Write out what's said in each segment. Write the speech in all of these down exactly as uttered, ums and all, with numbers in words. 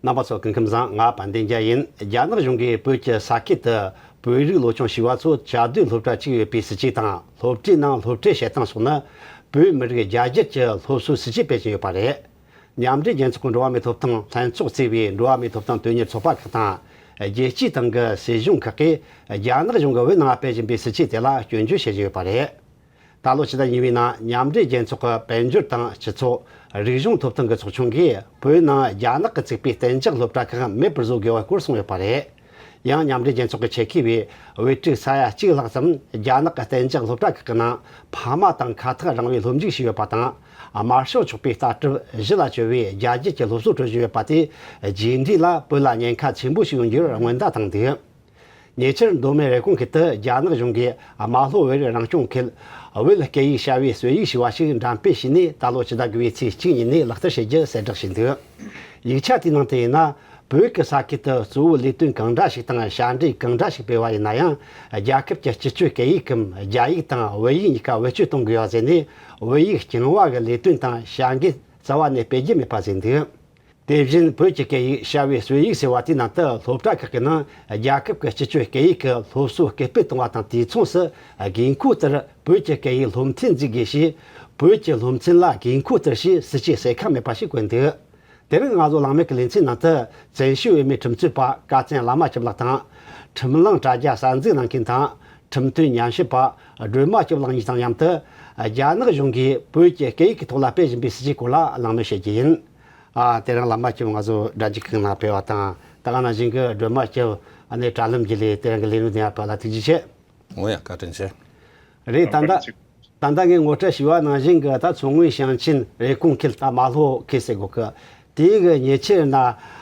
རྣམ་པ་ཚོ་སྐུ་ཁམས་བཟང་། ང་དཔལ་ལྡན་རྒྱལ་ཡིན། རྒྱ་ནག་གཞུང་གིས་བོད་ཀྱི་ས་ཁུལ་དུ་བོད་རིགས་ལོ་ཆུང་བྱིས་པ་ཚོ་བཅའ་སྡོད་སློབ་གྲྭ་གཅིག་ཡོད་པའི་སྲིད་ཇུས་དང་། སློབ་གྲྭའི་ནང་སློབ་ཁྲིད་བྱེད་སྟངས་སོགས་ནི་བོད་མི་རིགས་རྒྱ་སྒྱུར་གྱི་སློབ་གསོའི་སྲིད་ཇུས་སྤེལ་བཞིན་ཡོད་པ་རེད། མཉམ་འབྲེལ་རྒྱལ་ཚོགས་ཀྱི་འགྲོ་བ་མིའི་ཐོབ་ཐང་ལྷན་ཚོགས་གཙོས་པའི་འགྲོ་བ་མིའི་ཐོབ་ཐང་དོན་གཉེར་ཚོགས་པ་ཁག་དང་། རྒྱལ་སྤྱིའི་སྟེང་གི་སྲིད་གཞུང་ཁག་གིས་རྒྱ་ནག་གཞུང་གིས་བོད་ནང་སྤེལ་བཞིན་པའི་སྲིད་ཇུས་དེ་ལ་སྐྱོན་བརྗོད་བྱེད་བཞིན་ཡོད་པ་རེད། ད་ལོ་ཕྱི་ཟླ་གཉིས་པའི་ནང་མཉམ་འབྲེལ་རྒྱལ་ཚོགས་ཀྱི་དཔལ་འབྱོར་དང་སྤྱི་ཚོགས། རིག་གཞུང་ཐོབ་ཐང་གི་ཚོགས་ཆུང་གིས་བོད་ནང་རྒྱ་ནག་གིས་བཙུགས་པའི་གཏན་འཇགས་སློབ་གྲྭ་ཁག་མེད་པར་བཟོ་དགོས་པའི་སྐོར་གསུངས་ཡོད་པ་རེད། ཡང་མཉམ་འབྲེལ་རྒྱལ་ཚོགས་ཀྱི་ཆེད་མཁས་པས་བོད་ཕྲུག་ས་ཡ་གཅིག་ལྷག་ཙམ་རྒྱ་ནག་གི་གཏན་འཇགས་སློབ་གྲྭ་ཁག་གི་ནང་ཕ་མ་དང་ཁ་ཐག་རིང་བའི་སློབ་འཇུག་བྱས་ཡོད་པ་དང་། དམར་ཤོག་ཚོགས་པའི་ལྟ་གྲུབ་གཞི་ལ་བཅོལ་བའི་རྒྱ་སྒྱུར་གྱི་སློབ་གསོ་སྤྲོད་བཞིན་ཡོད་པ་དེས་རྗེས་འབྲས་ལ་བོད་ལ་ཉེན་ཁ་ཆེན་པོ་ཞིག་ཡོང་རྒྱུར་སྔོན་བརྡ་བཏང་འདུག་ཉེ་ཆར་མདོ་སྨད་རེབ་གོང་ཁུལ་དུ་རྒྱ་ནག་གཞུང་གིས་རྨ་ལྷོ་བོད་རིགས་རང་སྐྱོང་ཁུལ་བོད་སྐད་ཡིག་བྱ་བའི་སྲོལ་ཡིག་ཞེས་པ་ཞིག་འགྲེམས་སྤེལ་བྱས་ནས། ད་ལོ་ཕྱི་ཟླ་དགུ་པའི་ཚེས་གཅིག་ཉིན་ནས་ལག་བསྟར་བྱེད་རྒྱུ་གསལ་བསྒྲགས་བྱས་འདུག་ཡིག་ཆ་དེའི་ནང་དུ་ཡིན་ན། བོད་ཀྱི་ས་ཁུལ་དུ་གཙོ་བོ་ལས་དོན་གང་འདྲ་ཞིག་དང་བྱ་འབྲེལ་གང་འདྲ་ཞིག་སྤེལ་བ་ཡིན་ན་ཡང་། རྒྱལ་ཁབ་ཀྱི་སྤྱི་སྤྱོད་སྐད་ཡིག་གམ་རྒྱ་ཡིག་དང་བོད་ཡིག་གཉིས་ཀ་བེད་སྤྱོད་གཏོང་དགོས་པ་བཟོས་ནས། བོད་ཡིག་རྐྱང་པ་གི་ལས་དོན་དང་བྱ་འགུལ་རྩ་བ་ནས་སྤེལ་རྒྱུ་མེད་པ་བཟོས་འདུག་དེ་བཞིན་བོད་ཀྱི་སྐད་ཡིག་བྱ་བའི་སྲོལ་ཡིག་ཟེར་བ་དེའི་ནང་དུ། སློབ་གྲྭ་ཁག་གི་ནང་རྒྱལ་ཁབ་ཀྱི་སྤྱི་སྤྱོད་སྐད་ཡིག་གི་སློབ་གསོ་སྐུལ་སྤེལ་གཏོང་བ་དང་། དུས་མཚུངས་སུ་དགོས་མཁོ་ལྟར་བོད་ཀྱི་སྐད་ཡིག་སློབ་ཚན་འཛུགས་དགོས་ཞེས། བོད་ཀྱི་སློབ་ཚན་ལ་དགོས་མཁོ་ལྟར་ཞེས་སྲིད་ཇུས་གསལ་ཁ་མེད་པ་ཞིག་བཀོད་འདུག་དེ་རིང་ང་ཚོ་གླེང་མོལ་གྱི་ལེ་ཚན་ནང་དུ། བཙན་བྱོལ་བོད་མིའི་ཁྲིམས་རྩོད་པ་ཀ་བཙན་བླ་མ་སྐྱབས་ལགས་དང་། ཁྲིམས་གླིང་དྲ་རྒྱ་གསར་འཛུགས་གནང་མཁན་དང་། ཁྲིམས་དོན་ཉམས་ཞིབ་པ་སྒྲོལ་མ་སྐྱབས་ལགས་གཉིས་དང་མཉམ་དུ། རྒྱ་ནག་གཞུང་གིས་བོད་ཀྱི་སྐད་ཡིག་གི་ཐོག་ལ་སྤེལ་བཞིན་པའི་སྲིད་ཇུས་སྐོར་ལ་གླེང་མོལ་བྱེད་རྒྱུ་ཡིན། ཨ། དེ་རིང་བླ་མ་སྐྱབས་ང་ཚོ་སྒྲ་འཇུག་ཁང་ནང་ཕེབས་པ་དང་། ད་ག་ནང་བཞིན་གྱི་སྒྲོལ་མ་སྐྱབས། ཨ་ནི་དྲ་ལམ་བརྒྱུད་ལས་དེ་རིང་གི་ལས་རིམ་དེ་ཡར་ཕེབས་ལ་ཐུགས་རྗེ་ཆེ། འོ་ཡ། བཀའ་དྲིན་ཆེ། རེད། ད་ལྟ། ད་ལྟ་ངས་ངོ་སྤྲོད་ཞུས་པ་ནང་བཞིན་གྱི། ད་མཚོ་སྔོན་ཞིང་ཆེན་རེབ་གོང་ཁུལ། ད་རྨ་ལྷོ་ཁུལ་ཟེར་དགོས་གི། དེའི་གི་ཉེ་ཆར་ན།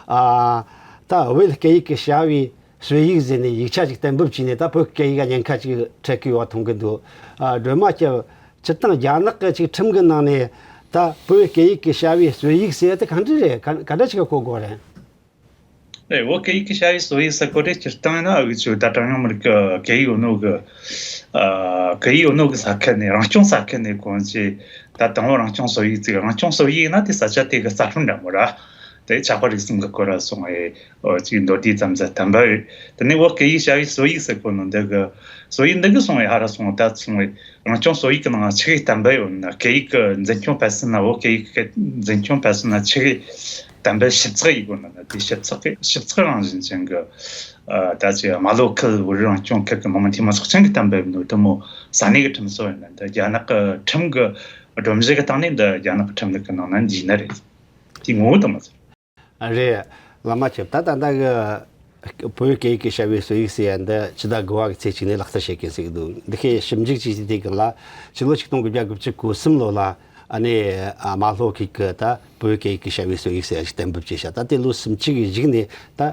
ཨ། ད་བོད་སྐད་ཡིག་གི་བྱ་བའི་སྲོལ་ཡིག་ཟེར་ནས་ཡིག་ཆ་ཅིག་གཏན་འབེབས་བྱས་ནས། ད་བོད་སྐད་ཡིག་ག་ཉེན་ཁ་ཅིག་འཕྲད་ཀྱི་ཡོད་པ་མཐོང་གི་འདུག་ཨ། སྒྲོལ་མ་སྐྱབས། སྤྱིར་བཏང་རྒྱ་ནག་གི་ཅིག་ཁྲིམས་གི་ནང་ནས་ད་བོད་སྐད་ཡིག་གི་བྱ་བའི་སྲོལ་ཡིག་ཟེར་ཡ་དེ་ག་འདྲ་རེད། ག་ག་འདྲ་ཅིག་ག་གོ་དགོས་རེད། ཨེ། བོད་སྐད་ཡིག་གི་བྱ་བའི་སྲོལ་ཡིག་ཟེར་གོ་དེ་སྤྱིར་བཏང་ཡིན་ན། འུ་ཆོ་ད་གྲངས་ཉུང་མི་རིགས་ཀྱི་སྐད་ཡིག་ཡོད་ནོ་གི། ཨ། སྐད་ཡིག་ཡོད་ནོ་གི་ས་ཁུལ་ནས། རང་སྐྱོང་ས་ཁུལ་ནས་གོང་ཅི། ད་དང་པོ་རང་སྐྱོང་སྲོལ་ཡིག་བརྩི། རང་སྐྱོང་སྲོལ་ཡིག་ཡིན་ན་དེ་ས་ཆ་དེ་གི་རྩ་ཁྲིམས་འདྲ་མོ་ར། དེ་ཆབ་དཔལ་རིག་གསུམ་གི་སྐོར་ར་སོང་ཨེ། ཨོ། ཅིག་མདོར་བསྡུས་ཙམ་ཟིག་བསྟན་པ་ཡོད། དེ་ནས་བོད་སྐད་ཡིག་བྱ་བའི་སྲོལ་ཡིག་ཟེར་གོ་ནོ་འདི་གི། སྲོལ་ཡིག་འདི་གི་སོང་ཨེ། ཧ་ར་སོང་། ད་སོང་ཨེ། རང་སྐྱོང་སྲོལ་ཡིག་གི་ནང་ཆི་གི་བསྟན་པ་ཡོད་ན། སྐད་ཡིག་གི་འཛིན་སྐྱོང་སྤེལ་ས་ན། བོད་སྐད་ཡིག་གི་འཛིན་སྐྱོང་སྤེལ་ས་ན་ཆི་གི་བསྟན་པའི་ཞིབ་ཚགས་ཡིན་དགོས་ན། དེ་ཞིབ་ཚགས་གི། ཞིབ་ཚགས་རང་བཞིན་ཅན་གི། ཨ། ད་ཅི་རྨ་ལྷོ་ཁུལ་བོད་རིགས་རང་སྐྱོང་ཁུལ་གི་མི་དམངས་འཐུས་མི་ཚོགས་ཆེན་གི་བསྟན་པ་ཡིན་ནོ། དེ་མོ་ས་གནས་གི་ཁྲིམས་སྲོལ་ཡིན་ན། འདི་རྒྱ་ནག་གི་ཁྲིམས་གི་སྒྲོམ་གཞི་གི་སྟེང་ནས། འདི་རྒྱ་ནག་གི་ཁྲིམས་ལུགས་གི་ནང་ན་འདུས་ནི་རེད། དེ་ངོ་བོ་དང་མ་ཟེར། རེད། བླ་མ་ཁྱེད། ད་ད་ལྟ་གི་བོད་སྐད་ཡིག་གི་བྱ་བའི་སྲོལ་ཡིག་ཟེར་ཡ་འདི་ཕྱི་ཟླ་དགུ་པ་གི་ཚེས་གཅིག་ནས་ལག་བསྟར་བྱེད་མཁན་ཟིག་འདུག་འདི་ཁའི་ཞིབ་འཇུག་བྱས་ཏེ། དེའི་སྒང་ལ་ཕྱི་ལོ་ཆིག་སྟོང་དགུ་བརྒྱ་དགུ་བཅུ་གོ་གསུམ་ལོ་ལ། ཨ་ནི། ཨ། རྨ་ལྷོ་ཁུལ་གྱི་ད་བོད་སྐད་ཡིག་གི་བྱ་བའི་སྲོལ་ཡིག་ཟེར་ཡ་ཞིག་གཏན་འབེབས་བྱས་ཤག་ད་དེ་ལོ་སུམ་ཅུ་གི་གཞུག་ནས་ད་བྱ་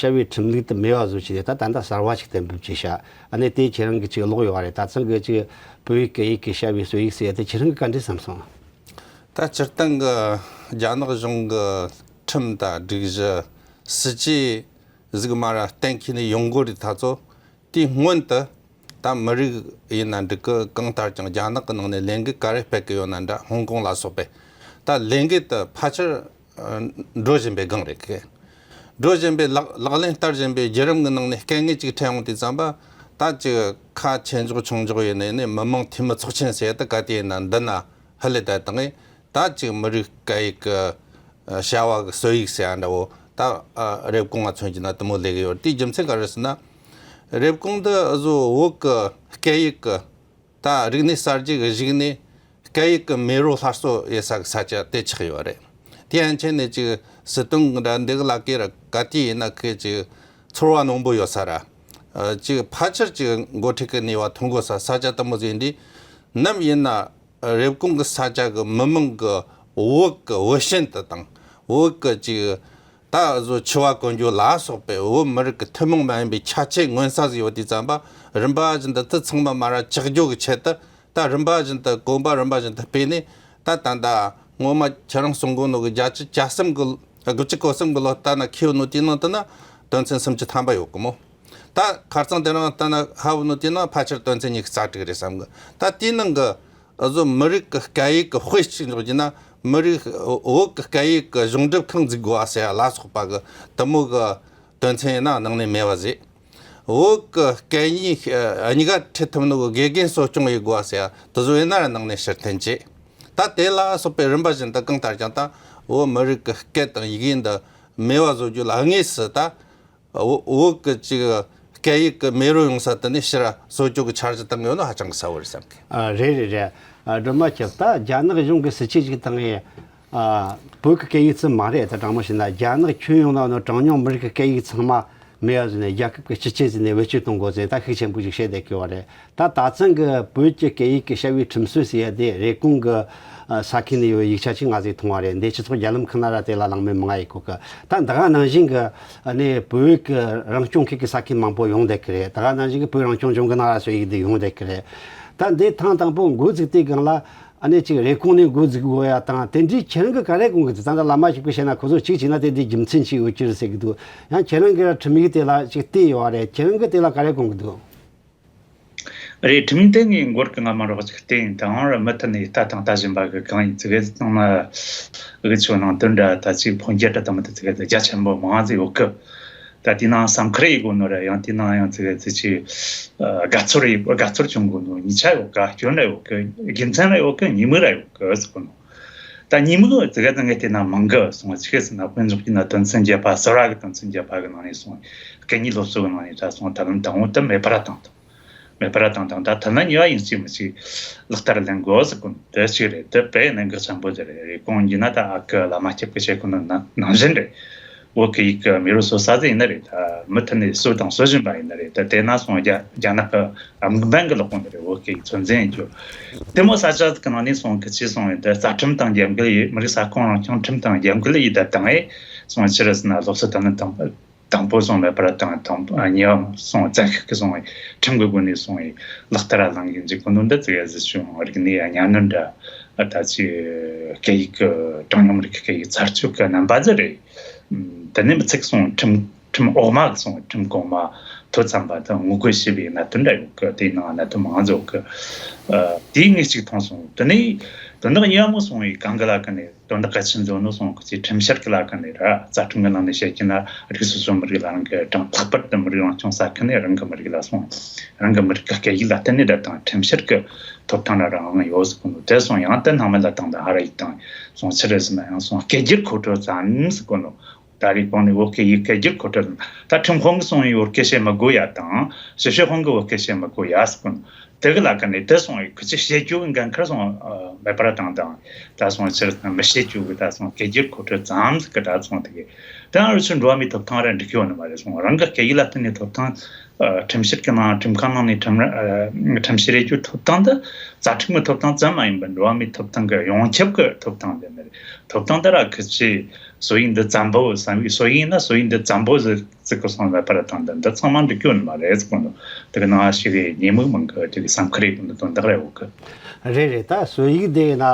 བྱ་བའི་ཁྲིམས་ལུགས་དེ་མེད་པ་བཟོ་བྱས་ཏེ། ད་ད་ལྟ་གསར་བ་ཞིག་གཏན་འབེབས་བྱས་ཤག་ཨ་ནི་དེ་ཁྱེད་རང་གིས་ཅིག་ཀློག་ཡོད་པ་རེད། ད་ཚང་གིས་ཅིག་བོད་ཡིག་སྐད་ཡིག་གི་བྱ་བའི་སྲོལ་ཡིག་ཟེར་ཡ་དེ་ཁྱེད་རང་གིས་ག་འདྲས་བསམ་སོང་། ད་སྤྱིར་བཏང་གི་རྒྱ་ནག་གཞུང་གི་ཁྲིམས་དང་སྒྲིག་གཞི། སྲིད་ཇུས་ཟིག་མར་གཏན་འཁེལ་ནས་ཡོང་གོ་རིགས་ད་ཚོ། དེའི་སྔོན་དུ་ད་མི་རིགས་ཡིན་ན་འགྲིག་གི། གང་ལྟར་ཀྱང་རྒྱ་ནག་གི་ནང་ནས་ལས་འགུལ་ག་རེ་སྤེལ་གི་ཡོད་ན་འདྲ། ཧོང་ཀོང་ལ་སོགས་པའི་ད་ལས་འགུལ་དེ་ཕལ་ཆེར་འགྲོ་བཞིན་པའི་སྒང་རེད་གི། འགྲོ་བཞིན་པའི། ལག་ལག་ལེན་བསྟར་བཞིན་པའི་བརྒྱུད་རིམ་གི་ནང་ནས་དཀའ་ངལ་ཅིག་འཕྲད་ཡོང་དུས་ཙམ་པ། ད་ཅིག་ཁ་ཆེ་འཇོག་ཆུང་འཇོག་ཡིན་ནས་ནི། མི་དམངས་འཐུས་མི་ཚོགས་ཆེན་ཟེར་ཡ་དེ་ག་དུས་ཡིན་ན་འདི་ན་ཕུད་ལས་བསྡད་བཏང་ངས། ད་ཅིག་མི་རིགས་སྐད་ཡིག་གི་བྱ་བ་གི་སྲོལ་ཡིག་ཟེར་ཡ་འདྲ་བོ། ད་རེབ་གོང་ང་མཚོན་གྱི་ན་དེ་མོ་ལས་གི་ཡོད། དེའི་རྒྱུ་མཚན་ག་རེ་ཟེར་ན། རེབ་གོང་འདི་བཟོ་བོད་གི་སྐད་ཡིག་གི་ད་རིག་གནས་གསར་བརྗེ་གི་གཞུག་ནས་སྐད་ཡིག་གི་མེ་རོ་སླར་གསོ་ཡེད་ས་གི་ས་ཆ་དེ་ཆགས་ཡོད་རེད། དེ་ཡན་ཆད་ནས་ཅིག་སྲིད་དོན་གི་འདྲ་འདི་གི་ལ་ཀེ་ར་ག་དུས་ཡིན་ན་ཁོས་ཅིག་ཚོར་བ་རྣོན་པོ་ཡོད་ས་ར། ཨ། ཅིག་ཕལ་ཆེར་ཅིག་འགོ་ཁྲིད་གི་ནུས་པ་ཐོན་གོ་ས་ས་ཆ་དེ་མོ་ཟིག་ཡིན་དུས། ནམ་ཡིན་ན་རེབ་གོང་གི་ས་ཆ་གི་མི་མང་གི་བོད་གི་བོད་ཞེན་དེ་དང་། བོད་གི་ཅིག་ད་བཟོ་འཆི་བ་གོན་རྒྱུ་ལ་སོགས་པའི་བོད་མི་རིགས་ཀྱི་ཐུན་མོང་མ་ཡིན་པའི་ཁྱད་ཆོས་མངོན་ས་ཟིག་ཡོད་དུས་ཙམ་པ། རིམ་པ་བཞིན་དུ་དེ་ཚང་མ་མར་ཆག་རྒྱུ་གི་ཆེད་དུ། ད་རིམ་པ་བཞིན་དུ་གོམ་པ་རིམ་པ་བཞིན་དུ་སྤེལ་ནས། ད་ད་ལྟ་ངོ་མ་ཁྱེད་རང་གསུང་གོ་ནོ་གི་བརྒྱད་ཅུ་གྱ་གསུམ་གི། དགུ་བཅུ་གོ་གསུམ་གི་ལོ་ལྟ་ན་ཁེལ་ནོ་དེའི་ནང་དུ་ན་དོན་ཚན་སུམ་ཅུ་ཐམ་པ་ཡོད་གི་མོ། ད་ཁ་རྩང་དེ་རིང་ལྟ་ན་ཧ་བུ་ནོ་དེའི་ནང་ཕལ་ཆེར་དོན་ཚན་ཉི་ཤུ་རྩ་དྲུག་རེད་བསམ་གི། ད་དེའི་ནང་གི་བཟོ་མི་རིགས་ཀྱི་སྐད་ཡིག་གི་དཔེ་གཅིག་འཇོག་རྒྱུ་ན། མི་རིགས་བོད་ཀྱི་སྐད་ཡིག་གི་གཞུང་སྒྲུབ་ཁང་འཛུགས་དགོས་ཟེར་ལ་སོགས་པ་གི་དུ་མོ་གི་དོན་ཚན་ཡིན་ན་ནང་ནས་མེད་པ་ཟིག་བོད་ཀྱི་སྐད་གཉིས་གཉིས་ཀ་ཁྲིད་ཐུབ་ནོ་གི་དགེ་རྒན་གསོ་སྐྱོང་ཡེད་དགོས་ཟེར་དུ་བཟོ་ཡིན་ན་ནང་ནས་ཕྱིར་འཐེན་བྱེད། ད་དེ་ལ་སོགས་པའི་རིམ་པ་བཞིན་དུ་གང་ལྟར་ཀྱང་ད་བོད་མི་རིགས་ཀྱི་སྐད་དང་ཡི་གེ་འདི་མེད་པ་བཟོ་རྒྱུ་ལ་དངོས་སུ་ད་བོད་བོད་ཀྱི་ཅིག་སྐད་ཡིག་གི་མེ་རོ་ཡོང་ས་དེ་ནས་ཕྱིར་བཟོ་རྒྱུ་གི་འཆར་གཞི་བཏང་ཡོད་ནོ་ཧ་ཅང་གི་གསལ་བོ་རེད་བསམ་གི། ཨ། རེད་རེད་རེད། ཨ། སྒྲོལ་མ་ཁྱབ། ད་རྒྱ་ནག་གཞུང་གི་སྲིད་ཇུས་ཅིག་བཏང་ངས། ཨ། བོད་ཀྱི་སྐད་ཡིག་ཙམ་མ་རེད། ད་དྲང་མོ་བཤད་ན་རྒྱ་ནག་ཁྱོན་ཡོངས་ན་ནོ་གྲངས་ཉུང་མི་རིགས་ཀྱི་སྐད་ཡིག་ཚང་མ་མེད་པ་བཟོས་ནས་རྒྱལ་ཁབ་ཀྱི་སྤྱི་ཆིངས་ཟིན་ནས་བེད་སྤྱོད་གཏོང་དགོས་ཟེར་ད་ཤུགས་ཆེན་པོ་ཞིག་བཤད་བསྡད་ཀྱི་ཡོད་རེད། ད་ད་ཚང་གི་བོད་ཀྱི་སྐད་ཡིག་གི་བྱ་བའི་ཁྲིམས་སྲོལ་ཟེར་ཡ་དེ་རེབ་གོང་གི་ས་ཁུལ་ནས་ཡོད་ཡིག་ཆ་ཅིག་ང་ཚོས་མཐོང་བ་རེད། འདི་སྤྱི་ཚོགས་རྒྱ་ལམ་ཁག་ན་ར་དེ་ལ་གླེང་མོལ་མང་ང་ཡེད་གོ་གི། ད་འདི་ག་ནང་བཞིན་གི་ཨ་ནི་བོད་ཀྱི་རང་སྐྱོང་ཁུལ་གྱི་ས་ཁུལ་མང་པོ་ཡོང་བསྡད་ཀྱི་རེད། ད་ག་ནང་བཞིན་གྱི་བོད་རང་སྐྱོང་ལྗོངས་ཀྱི་ནང་ལ་སྲོལ་ཡིག་འདི་ཡོང་བསྡད་ཀྱི་རེད། ད་འདི་ཐེངས་དང་པོ་འགོ་བཙུགས་དུས་སྒང་ལ་ཨ་ནི་ཅིག་རེབ་གོང་ནས་འགོ་འཛུགས་དགོས་ཡ་དང་དེ་འདྲའི་ཁྱེད་རང་གིས་ག་རེ་དགོངས་ཀྱི་འདུག་ད་ལྟ་བླ་མ་ཞིག་གིས་བཤད་ན་ཁོ་ཚོ་གཅིག་བྱས་ན་དེ་འདི་རྒྱུ་མཚན་ཅིག་ཡོད་ཀྱི་རེད་ཟེར་གྱི་འདུག་ཡང་ཁྱེད་རང་གིས་ཁྲིམས་ཡིག་དེ་ལ་ཅིག་བལྟས་ཡོད་རེད། ཁྱེད་རང་གིས་དེ་ལ་ག་རེ་དགོངས་ཀྱི་འདུག་རེད། ཁྲིམས་ཡིག་དེ་ངས་མགོ་གི་སྔ་མ་རོགས་ཅིག་བལྟས་ཡིན། ད་ཡང་ར་མུ་མཐུད་ནས་ལྟ་དང་ལྟ་བཞིན་པ་གི་གང་ཡིན་ཙི་གེ་ནང་ན་འུ་ཆོ་ནང་དོན་འདྲ་ད་ཅིག་འཕོ་འགྱུར་འདྲ་དང་མི་དེ་ཙི་གེ་རྒྱ་ཆེན་པོ་མང་ཟིག་ཡོད་གི། ད་དེ་ནང་བསམ་ཁུར་ཡེད་དགོས་ནོ་ར་ཡང་དེ་ནང་ཡང་ཙི་གེ་ཙི་ཅིག་དགའ་ཚོར་ཡེད་དགའ་ཚོར་བྱུང་དགོས་ནོ་གཉིས་ཆ་ཡོད་ག་སྐྱོན་ར་ཡོད་གི། རྒྱུ་མཚན་ར་ཡོད་གི། ཉེས་དམིགས་ར་ཡོད་གི་ཟེར་གོ་ནོ། ད་ཉེས་དམིགས་ཙི་གེ་ད་ངས་བལྟས་ན་མང་གི་སོང་། ཅི་གེ་ཟེར་ན་དཔེ་འཇོག་གི་ན་དོན་ཚན་བརྒྱད་པ་ཟུར་པ་གི་དོན་ཚན་བརྒྱད་པ་གི་ནང་ནས་སོང་སྐད་གཉིས་སློབ་གསོ་གི་ནང་ནས་ད་སོང་ད་ལམ་དང་པོ་དེ་མེད་པར་བཏང་དང་། མེད་པར་བཏང་དང་། ད་ཐ་ན་གཉིས་པ་ཡིན་གཅིག་མིན་གཅིག་ལག་བསྟར་ལེན་དགོས་ཟེར་གོ་ནོ་དེ་གཅིག་རེད། དེ་དཔེ་གནད་འགག་ཆེན་པོ་ཟིག་རེད། རེབ་གོང་ཡིན་ན་ད་ཨ་ཁུ་བླ་མ་སྐྱབས་ཀྱིས་བཤད་གོ་ནོ་ནང་བཞིན་རེད། བོད་ཀྱི་ཡིག་གི་མེ་རོ་གསོ་ས་ཟིག་ཡིན་ནི་རེད། ད་མུ་མཐུད་ནས་གསོ་དང་གསོ་བཞིན་པ་ཡིན་ནི་རེད། ད་དེ་ན་སོང་རྒྱ་རྒྱ་ནག་གི་དམིགས་འབེན་གི་ལོག་གོ་ནི་རེད། བོད་ཀྱི་ཡིག་ཚོད་འཛིན་ཡིན་རྒྱུ་དེ་མོ་ས་ཆ་ཟིག་གི་ནང་ནས་སོང་གི་ཅི་སོང་ཡིན། ད་རྩ་ཁྲིམས་དང་རྒྱབ་འགལ་ཡིན། མི་རིགས་ས་ཁོངས་རང་སྐྱོང་ཁྲིམས་དང་རྒྱབ་འགལ་ཡིན། ད་དང་ཨེ་སོང་ཕྱིར་ཟིན་ན་སློབ་གསོ་དང་ནི་དང་དང་པོ་སོང་མེད་པར་བཏང་། དང་པོ་གཉིས་པ་སོང་བཙན་ཤུགས་ཀྱིས་སོང་བའི་ཁྲིམས་ཀྱི་སྒོ་ནས་སོང་བའི་ལག་བསྟར་ལ་ལངས་གི་འཇུག་གོ་ནོ་འདི་ཙི་གེ་ཟིག་བྱུང་། རིག་གནས་གཉའ་གནོན་འདྲ་ད་ཅི་སྐད་ཡིག་གི་གྲངས་ཉུང་མི་རིགས་ཀྱི་སྐད་ཡིག་ཚར་གཅོད་ཀྱི་རྣམ་པ་ཟིག་རེད། དེ་ནས་མི་ཚིག་སོང་ཁྲིམས་ཁྲིམས་འོག་མ་གི་སོང་ཁྲིམས་གོང་མ་མཐོ་ཙམ་པ་དང་ངོ་རྒོལ་བྱས་པའི་གནད་དོན་འདྲ་ཡོད་གི། དེའི་ནང་གནད་དོན་མང་ཟིག་ཡོད་གི། དེའི་ངས་གཅིག་མཐོང་སོང་། དེ་ནས་དོན་དག་གཉིས་པ་མོ་སོང་བའི་གང་གི་ལ་ཀ་ནས་དོན་དག་གལ་ཆེན་བཟོ་ནོ་སོང་གི་ཅིག་ཁྲིམས་བཤེར་གི་ལ་ཀ་ནས་ར། རྩ་ཁྲིམས་གི་ནང་ནས་བཤད་ཀྱི་ན་རིགས་སོ་སོ་མི་རིགས་ལ་རང་གི་གྲངས་ལྷག་པར་དུ་མི་རིགས་རང་སྐྱོང་ས་ཁུལ་ནས་རང་གི་མི་རིགས་ལ་སོང་རང་གི་མི་རིགས་ཀྱི་སྐད་ཡིག་ལ་བརྟེན་ནས་ར་དང་ཁྲིམས་བཤེར་གི་ཐོབ་ཐང་ར་རང་ཡོད་ཟེར་གོ་ནོ་དེ་སོང་། ཡང་དེ་སྣང་མེད་ལ་བཏང་དང་ཧ་ར་ཡིག་དང་སོང་ཕྱིར་རེད་ཟེར་ན་ཡང་སོང་སྐད་སྒྱུར་མཁོ་སྤྲོད་ཙམ་ཟེར་གོ་ནོ། ད་རེས་གོང་ནས་བོད་སྐད་ཡིག་སྐད་སྒྱུར་མཁོ་སྤྲོད་ད་ཁྲིམས་དཔོན་གྱིས་སོང་བའི་བོད་སྐད་བཤད་མི་དགོས་ཡ་དང་ཞིབ་བཤེར་དཔོན་གྱིས་བོད་སྐད་བཤད་མི་དགོས་ཡ་ཟེར་གོ་ནོ། དེ་གི་ལ་ཀ་ནས་དེ་སོང་བའི་ཁུ་ཆུ་བཤད་རྒྱུ་གི་འགན་ཁུར་སོང་མེད་པར་བཏང་དང་། ད་སོང་ཕྱིར་མི་བཤད་རྒྱུ་གི་ད་སོང་སྐད་སྒྱུར་མཁོ་སྤྲོད་ཙམ་ཟིག་གི་ད་སོང་དེ་གི་དེ་ཡང་རུ་ཆུ་འགྲོ་བ་མིའི་ཐོབ་ཐང་ར་འགྲིག་གི་ཡོད་ནི་མ་རེད་སོང་། རང་གི་སྐད་ཡིག་ལ་བརྟེན་ནས་ཐོབ་ཐང་ཁྲིམས་བཤེར་གི་ནང་ཁྲིམས་ཁང་ནང་ནས་ཁྲིམས་ཁྲིམས་བཤེར་རེད་རྒྱུ་ཐོབ་ཐང་དེ་རྩ་ཁྲིམས་གི་ཐོབ་ཐང་ཙམ་མ་ཡིན་པར་འགྲོ་བ་མིའི་ཐོབ་ཐང་གི་ཡོངས་ཁྱབ་གི་ཐོབ་ཐང་དེ་ནི་རེད། ཐོབ་ཐང་དེ་ར་ཁུ་ཆུ་སྲོལ་ཡིག་འདི་བཙན་པོ་བསམ་ཡིག་སྲོལ་ཡིག་ཡིན་ན་སྲོལ་ཡིག་འདི་བཙན་པོ་ཟིག་ཟིག་གི་སོང་མེད་པར་བཏང་དང་འདི་ཚང་མ་འགྲིག་གི་ཡོད་ནི་མ་རེད་ཟེར་གོ་འདུག་དེ་གི་ནང་ཞིག་གི་ཉེས་དམིགས་མང་གི་དེ་གི་བསམ་ཁུར་ཡེད་གོ་འདུག་དོན་དག་རེད་འོ་གི། རེད་རེད། ད་སྲོལ་ཡིག་དེ་ཡིན་ན་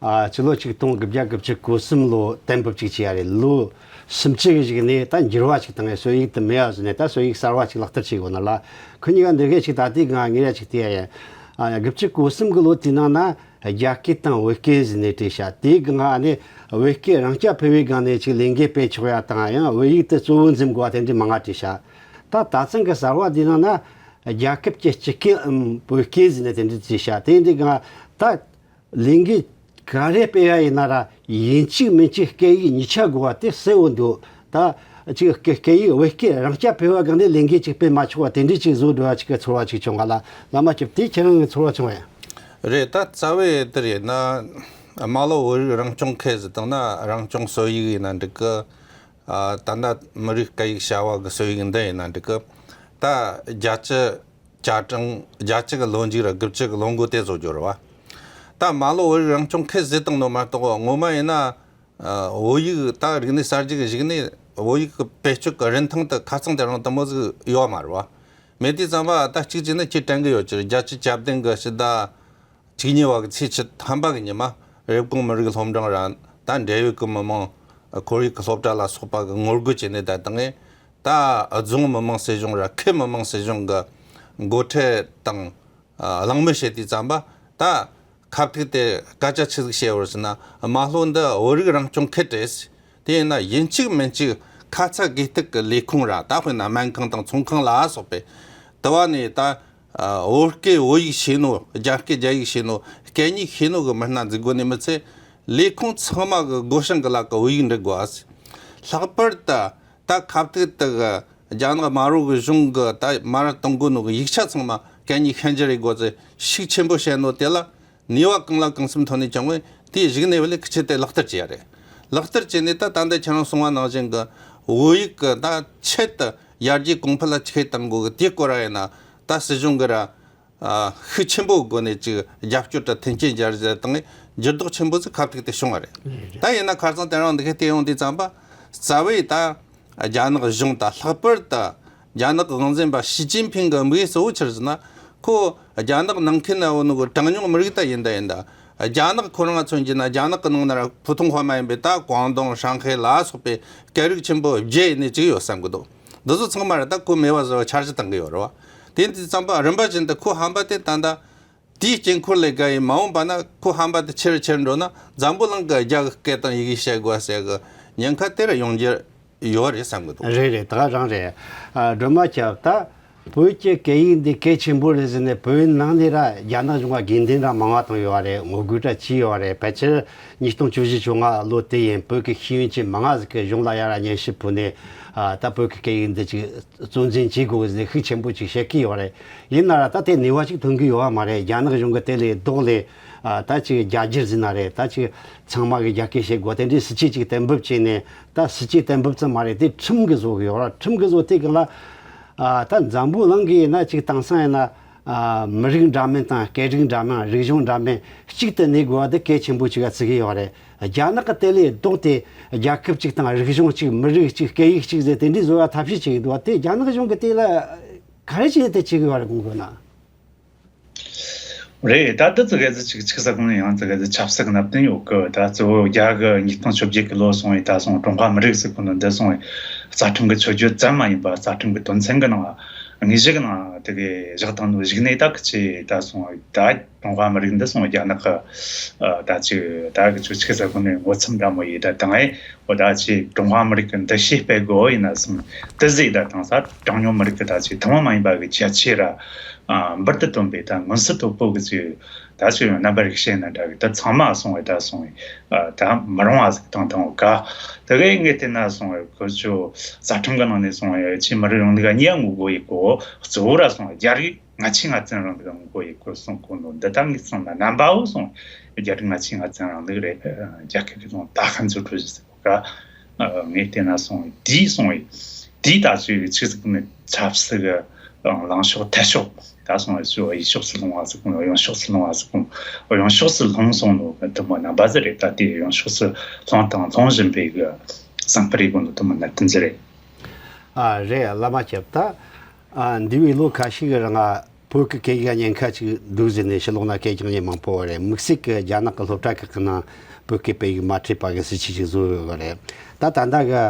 ཨ་ཕྱི་ལོ་ཆིག་སྟོང་དགུ་བརྒྱ་དགུ་བཅུ་གོ་གསུམ་ལོ་གཏན་འབེབས་ཅིག་བྱས་ཡ་རེད། ལོ་སུམ་ཅུ་གི་གཞུག་ནས་ད་འགྱུར་བ་ཅིག་བཏང་ཡ་སྲོལ་ཡིག་དེ་མེད་པ་བཟོས་ནས་ད་སྲོལ་ཡིག་གསར་བ་ཅིག་ལག་བསྟར་བྱེད་དགོས་ན་ལ་ཁོ་གཉིས་ཀ་འདི་གས་ཅིག་ད་ལྟའི་ང་ངེད་ར་ཅིག་བལྟས་ཡ་ཡིན། ཨ་དགུ་བཅུ་གོ་གསུམ་གི་ལོ་དེའི་ནང་ན། རྒྱ་སྐད་དང་བོད་སྐད་ཟེར་ནས་བྲིས་ཤག་དེའི་སྒང་ནས་བོད་སྐད་རང་རྐྱ་འཕེར་བའི་སྒང་ནས་ཅིག་ལས་འགུལ་སྤེལ་ཆོག་ཡ་དང་ཡང་བོད་ཡིག་དེ་གཙོ་བོ་འཛིན་དགོས་པ་དེ་འདྲའི་མང་ང་བྲིས་ཤག་ད་ད་ཐེངས་གི་གསར་བ་འདི་ནང་ན་རྒྱལ་ཁབ་ཀྱི་སྤྱི་སྐད་ཨམ་བོད་སྐད་ཟེར་ནས་དེ་འདྲ་བྲིས་ཤག་དེ་འདི་སྒང་ད་ལས་འགུལ་ག་རེ་སྤེལ་ཡ་ཡིན་ན་ར་ཡིན་གཅིག་མིན་གཅིག་སྐད་ཡིག་གཉིས་ཆ་དགོས་པ་དེ་གསལ་བོ་འདུག་ད་ཅིག་སྐད་སྐད་ཡིག་བོད་སྐད་རང་རྐྱ་འཕེར་བ་སྒང་ནས་ལས་འགུལ་ཅིག་སྤེལ་མ་ཆོག་པ་དེ་འདྲ་ཅིག་བཟོ་འགྲོ་བ་ཅིག་གི་ཚོར་བ་ཅིག་བྱུང་བ་ལ་བླ་མ་སྐྱབས་དེ་ཁྱེད་རང་གི་ཚོར་བ་བྱུང་བ་ཡིན། རེད། ད་རྩ་བའི་དེ་རེད་ན་རྨ་ལྷོ་བོད་རིགས་རང་སྐྱོང་ཁུལ་ཟེར་བཏང་ན་རང་སྐྱོང་སྲོལ་ཡིག་ཡིན་ན་འགྲིག་གི། ཨ་ད་ལྟ་མི་རིགས་སྐད་ཡིག་བྱ་བ་གི་སྲོལ་ཡིག་འདི་ཡིན་ན་འགྲིག་གི། ད་བརྒྱད་ཅུ་གྱ་གྲངས་བརྒྱད་ཅུ་གི་ལོ་མཇུག་ར་དགུ་བཅུ་གི་ལོ་འགོ་དེ་བཟོ་རྒྱུ་རེད་བ། ད་རྨ་ལྷོ་བོད་རིགས་རང་སྐྱོང་ཁུལ་ཟེར་བཏང་ནོ་མ་གཏོགས་ངོ་མ་ཡིན་ན། ཨ་བོད་ཡིག་ད་རིག་གནས་གསར་བརྗེ་གི་གཞུག་ནས་བོད་ཡིག་གི་བེད་སྤྱོད་ཀྱི་རིན་ཐང་དེ་ཁ་རྩང་དེ་རིང་དེ་མོ་ཟིག་ཡོད་མ་རེད་བ། མེད་དུས་ཙམ་པ་ད་གཅིག་བྱས་ན་ཁྱེད་དྲན་གི་ཡོད་ཀྱི་རེད། བརྒྱད་ཅུ་གྱ་བདུན་གི་ཕྱི་ཟླ་བཅུ་གཉིས་པ་གི་ཚེས་བཅུ་ཐམ་པ་གི་ཉི་མ་རེབ་གོང་མི་རིགས་སློབ་འབྲིང་ར་ད་འབྲེལ་ཡོད་ཀྱི་མི་མང་ཁོར་ཡུག་གི་སློབ་གྲྭ་ལ་སོགས་པ་གི་ངོ་རྒོལ་བྱས་ནས་ད་དང་ངས་ད་རྫོང་མི་དམངས་སྲིད་གཞུང་ར་ཁུལ་མི་དམངས་སྲིད་གཞུང་གི་འགོ་ཁྲིད་དང་གླེང་མོལ་བྱེད་དུས་ཙམ་པ་ད། ཁ་ཐུག་དེ་སྐད་ཆ་ཆི་ཟིག་བཤད་བར་ཟེར་ན། རྨ་ལྷོ་འདི་བོད་རིགས་རང་སྐྱོང་ཁུལ་རེད། དེ་ཡིན་ན་ཡིན་གཅིག་མིན་གཅིག་ཁ་ཚ་དགོས་གཏུག་གི་ལས་ཁུངས་ར། ད་དཔེར་ན་སྨན་ཁང་དང་ཚོང་ཁང་ལ་སོགས་པའི་དུ་བ་ནས་ད་ཨ་བོད་སྐད་བོད་ཡིག་ཤེས་ནོ། རྒྱ་སྐད་རྒྱ་ཡིག་ཤེས་ནོ། སྐད་གཉིས་ཤེས་ནོ་གི་མི་སྣ་འཛུགས་དགོས་ནི་མི་ཚད། ལས་ཁུངས་ཚང་མ་གི་སྒོ་བྱང་གི་ལག་གི་བོད་ཡིག་འབྲི་དགོས། ལྷག་པར་དུ་ད་ཁ་ཐུག་དེ་གི་རྒྱ་ནག་དམར་པོ་གི་གཞུང་གི་ད་མར་གཏོང་དགོས་ནོ་གི་ཡིག་ཆ་ཚང་མ་སྐད་གཉིས་ཤན་སྦྱར་རེ་དགོས་ཚེ་ཤུགས་ཆེན་པོ་བཤད་ནོ་དེ་ལ་ནུས་པ་གང་ལ་གང་འཚམ་ཐོག་ནས་བཅངས་བས། དེའི་གཞུག་ནས་བ་ལས་ཁི་ཆེ་དེ་ལག་བསྟར་བྱེད་ཡ་རེད། ལག་བསྟར་བྱས་ནས་ད་ད་ལྟ་ཁྱེད་རང་གསུངས་པ་ནང་བཞིན་གི་བོད་ཡིག་གི་ད་ཆེད་དུ་ཡར་རྒྱས་གོང་འཕེལ་ལ་ཆེད་གཏོང་དགོས་གི་དེའི་སྐོར་ར་ཡིན་ན། ད་སྲིད་གཞུང་གི་ར་ཨ་ཤུགས་ཆེན་པོའི་སྒོ་ནས་ཅིག་རྒྱབ་སྐྱོར་དང་མཐུན་རྐྱེན་སྦྱར་བཞག་བཏང་ནས་འགྱུར་ལྡོག་ཆེན་པོ་ཟིག་ཁ་ཐུག་དེ་བྱུང་བ་རེད། ད་ཡིན་ན་ཁ་སང་དེ་རིང་འདི་ག་བལྟས་ཡོང་དུས་ཙམ་པ་རྩ་བའི་ད་རྒྱ་ནག་གཞུང་དང་། ལྷག་པར་དུ་རྒྱ་ནག་དབང་འཛིན་པ་ཞི་ཅིན་ཕིང་གི་དམིགས་ཡུལ་གཙོ་བོ་ཆི་རེད་ཟེར་ན། ཁོ་རྒྱ་ནག་ནང་ཁུལ་ན་ཡོད་ནོ་གི་གྲངས་ཉུང་མི་རིགས་ད་ཡིན་ད་ཡིན་ད། རྒྱ་ནག་ཁོ་རང་མཚོན་གྱི་ན་རྒྱ་ནག་གི་ནང་ན་ར་ཕུ་ཐུང་ཧྭ་མ་ཡིན་པའི་ད་ཀོང་ཏུང་ཧྲང་ཧའེ་ལ་སོགས་པའི་སྐད་རིགས་ཆེན་པོ་བརྒྱད་ཡིན་ནི་ཅིག་ཡོད་བསམ་གི་འདུག་འདི་ཚོ་ཚང་མ་ར་ད་ཁོ་མེད་པ་བཟོ་བའི་འཆར་གཞི་བཏང་གི་ཡོད་རེད་བ། དེ་འདི་ཙམ་པ་རིམ་པ་བཞིན་དུ་ཁོ་ཧམ་པ་དེ་ད་ལྟ་དེའི་དཀྱིལ་འཁོར་ལས་བརྒལ་ཡིན། མ་འོངས་པ་ན་ཁོ་ཧམ་པ་དེ་ཆེ་རུ་ཆེ་རུ་འགྲོ་ན་འཛམ་བུ་གླིང་གི་རྒྱ་གི་སྐད་དང་ཡི་གེ་བཤད་དགོས་ཟེར་གི་ཉེན་ཁ་དེ་ར་ཡོང་རྒྱུ་ཡོད་རེད་བསམ་གི་འདུག་རེད་རེད། ད་ག་རང་རེད། ཨ་སྒྲོལ་མ་ཁྱབ། ད་བོད་ཀྱི་སྐད་ཡིག་འདི་གལ་ཆེན་པོ་རེད་ཟེར་ནས་བོད་ནང་ནས་ར་རྒྱ་ནག་གཞུང་ག་དགོས་འདུན་ར་མང་བ་བཏང་ཡོད་རེད། ངོ་རྒོལ་ར་བྱས་ཡོད་རེད། ཕལ་ཆེར་ཉིས་སྟོང་བཅུ་བཞི་བཅོ་ལྔ་ལོ་དེ་ཡིན་བོད་ཀྱི་ཤེས་ཡོན་ཅན་མང་ང་ཟིག་གི་གཞུང་ལ་ཡ་ར་སྙན་ཞུ་ཕུལ་ནས། ཨ་ད་བོད་ཀྱི་སྐད་ཡིག་འདི་ཅིག་གཙོ་འཛིན་བྱེད་དགོས་ཟེར་ཤུགས་ཆེན་པོ་ཅིག་བཤད་ཀྱི་ཡོད་རེད། ཡིན་ན་ར་ད་དེ་ནུས་པ་ཅིག་ཐོན་གི་ཡོད་བ་མ་རེད། རྒྱ་ནག་གཞུང་གི་དེ་ལས་ལྡོག་ལས་ཨ་ད་ཅིག་རྒྱ་སྒྱུར་ཟེར་ན་རེད། ད་ཅིག་ཚང་མ་གི་རྒྱ་སྐད་བཤད་དགོས་དེ་འདྲའི་སྲིད་ཇུས་ཅིག་གཏན་འབེབས་བྱས་ནས། ད་སྲིད་ཇུས་གཏན་འབེབས་ཙམ་མ་རེད། དེ་ཁྲིམས་གི་བཟོ་གི་ཡོད་ར། ཁྲིམས་གི་བཟོ་དེ་གི་ལ་ཨ་ད་འཛམ་བུ་གླིང་གི་ཡིན་ན་ཅིག་དེང་སང་ཡིན་ན་ཨ་མི་རིགས་འདྲ་མིན་དང་སྐད་རིགས་འདྲ་མིན། རིག་གཞུང་འདྲ་མིན་གཅིག་ཏུ་གནས་དགོས་པ་དེ་གལ་ཆེན་པོ་ཅིག་ག་བརྩི་གི་ཡོད་རེད། རྒྱ་ནག་གི་དེ་ལས་ལྡོག་སྟེ་རྒྱལ་ཁབ་གཅིག་དང་རིག་གཞུང་གཅིག་མི་རིགས་གཅིག་སྐད་ཡིག་གཅིག་ཟེར་དེ་འདྲའི་བཟོ་བ་ཐབས་ཤེས་བྱེད་ཀྱི་འདུག་བ། དེ་རྒྱ་ནག་གཞུང་གི་དེ་ལ་ག་རེ་བྱས་ཏེ་བྱེད་ཀྱི་ཡོད་རེད་དགོངས་དགོས་ན། རེད། ད་ལྟ་ཙི་གེ་ཙི་ཅིག་ཅིག་ས་ཁོངས་ནས་ཡང་ཙི་གེ་ཙི་ཆབ་སྲིད་ཀྱི་གནད་དོན་ཡོད་གི། ད་གཙོ་བོ་རྒྱ་གི་ཉིས་སྟོང་བཅོ་བརྒྱད་ཀྱི་ལོ་སོང་བའི་ད་སོང་ཀྲུང་ཧྭ་མི་རིགས་ཟེར་གོ་ནོ་འདི་སོང་བའི་རྩ་ཁྲིམས་ཀྱི་ཆོས་བརྒྱུད་ཙམ་མ་ཡིན་པ་རྩ་ཁྲིམས་ཀྱི་དོན་ཚན་གྱི་ནང་དངོས་གཞི་གི་ནང་དེ་གའི་བཞག་བཏང་ནོ་གཞུག་ནས་ད་གི་ཆེ་ད་སོང་བའི་ད། ཀྲུང་ཧྭ་མི་རིགས་འདི་སོང་རྒྱ་ནག་གི་ཨ་ད་ཅིག་ད་གི་ཆུ་ཆུ་ས་ཁོ་ནས་མགོ་མཚམས་འདྲ་མོ་ཡིན། ད་དང་ཨེ་འོ་ད་ཅིག་ཀྲུང་ཧྭ་མི་རིགས་ཀྱི་འདུ་ཤེས་སྤེལ་དགོས་ཡིན་ན་སོང་དེ་ཟིག་ད་དང་ས་གྲངས་ཉུང་མི་རིགས་ཀྱི་ད་ཅིག་ཐུན་མོང་མ་ཡིན་པ་གི་ཁྱད་ཆོས་ར་ཨ་འབུར་དུ་ཐོན་པའི་ད་མངོན་གསལ་དོད་པོ་གི་ཅིག་ད་ཅིག་རྣམ་པར་རིག་བྱེད་ན་འདྲ་གི་ད་ཚང་མ་སོང་བའི་ད་སོང་བའི་ཨ་ད་མི་རུང་བ་ཟིག་དང་དང་ག་དེ་གའི་ངས་བལྟས་ན་སོང་བའི་ཁོ་ཚོ་རྩ་ཁྲིམས་ཀྱི་ནང་ནས་སོང་བའི་ཆེས་མི་རིགས་རིང་ལུགས་གཉིས་ངོ་རྒོལ་ཡེད་གོ་གཙོ་བོ་ར་སོང་བའི་རྒྱ་རིགས། ང་ཆོས་ང་བཙན་རང་གི་ངོ་རྒོལ་ཡེད་དགོས་གསུང་གོ་ནོ་འདི་ད་ངས་གསུངས་ན་རྣམ་པའོ་གསུངས། རྒྱ་རིགས་ང་ཆོས་ང་བཙན་རང་ལུགས་རེད། རྒྱ་སྐད་ཀྱི་གསུང་ད་ཧན་ཚོ་གྲོས་ཟེར་ག་ངས་བལྟས་ན་སོང་དེའི་སོང་དེའི་ད་ཚོའི་ཆོས་ཟིག་ནི་ཆབ་སྲིད་ཀྱི་ལངས་ཕྱོགས་འཐད་ཕྱོགས་ད་སོང་ཚོ་ཡི་ཕྱོགས་སུ་ལྷུང་བ་ཟིག་གོ་གཡོན་ཕྱོགས་སུ་ལྷུང་བ་ཟིག་གོ་གཡོན་ཕྱོགས་སུ་ལྷུང་སོང་ནོ་དུ་མ་རྣམ་པ་ཟིག་རེད། ད་དེ་གཡོན་ཕྱོགས་སུ་ལྷུང་དང་ལྷུང་བཞིན་པའི་གི་བསམ་པ་རེད་གོ་ནོ་དུ་མ་ན་དུ་འཛི་རེད། ཨ་རེད། བླ་མ་ཁྱབ་ད། ཨ་འདས་པའི་ལོ་ཁ་ཤས་ཀྱི་རིང་ང་བོད་ཀྱི་སྐད་ཡིག་ཉེན་ཁ་ཅིག་འདུག་ཟེར་ནས་ཕྱི་ལོགས་ན་སྐད་རྒྱག་མཁན་མང་པོ་ཡོད་རེད། དམིགས་བསལ་གྱི་རྒྱ་ནག་གི་སློབ་གྲྭ་ཁག་གི་ནང་བོད་སྐད་སྤེལ་ཡིག་མ་འཁྲིད་པ་གི་སྲིད་བྱུས་ཅིག་བཟོས་ཡོད་རེད། ད་ད་ལྟ་གི་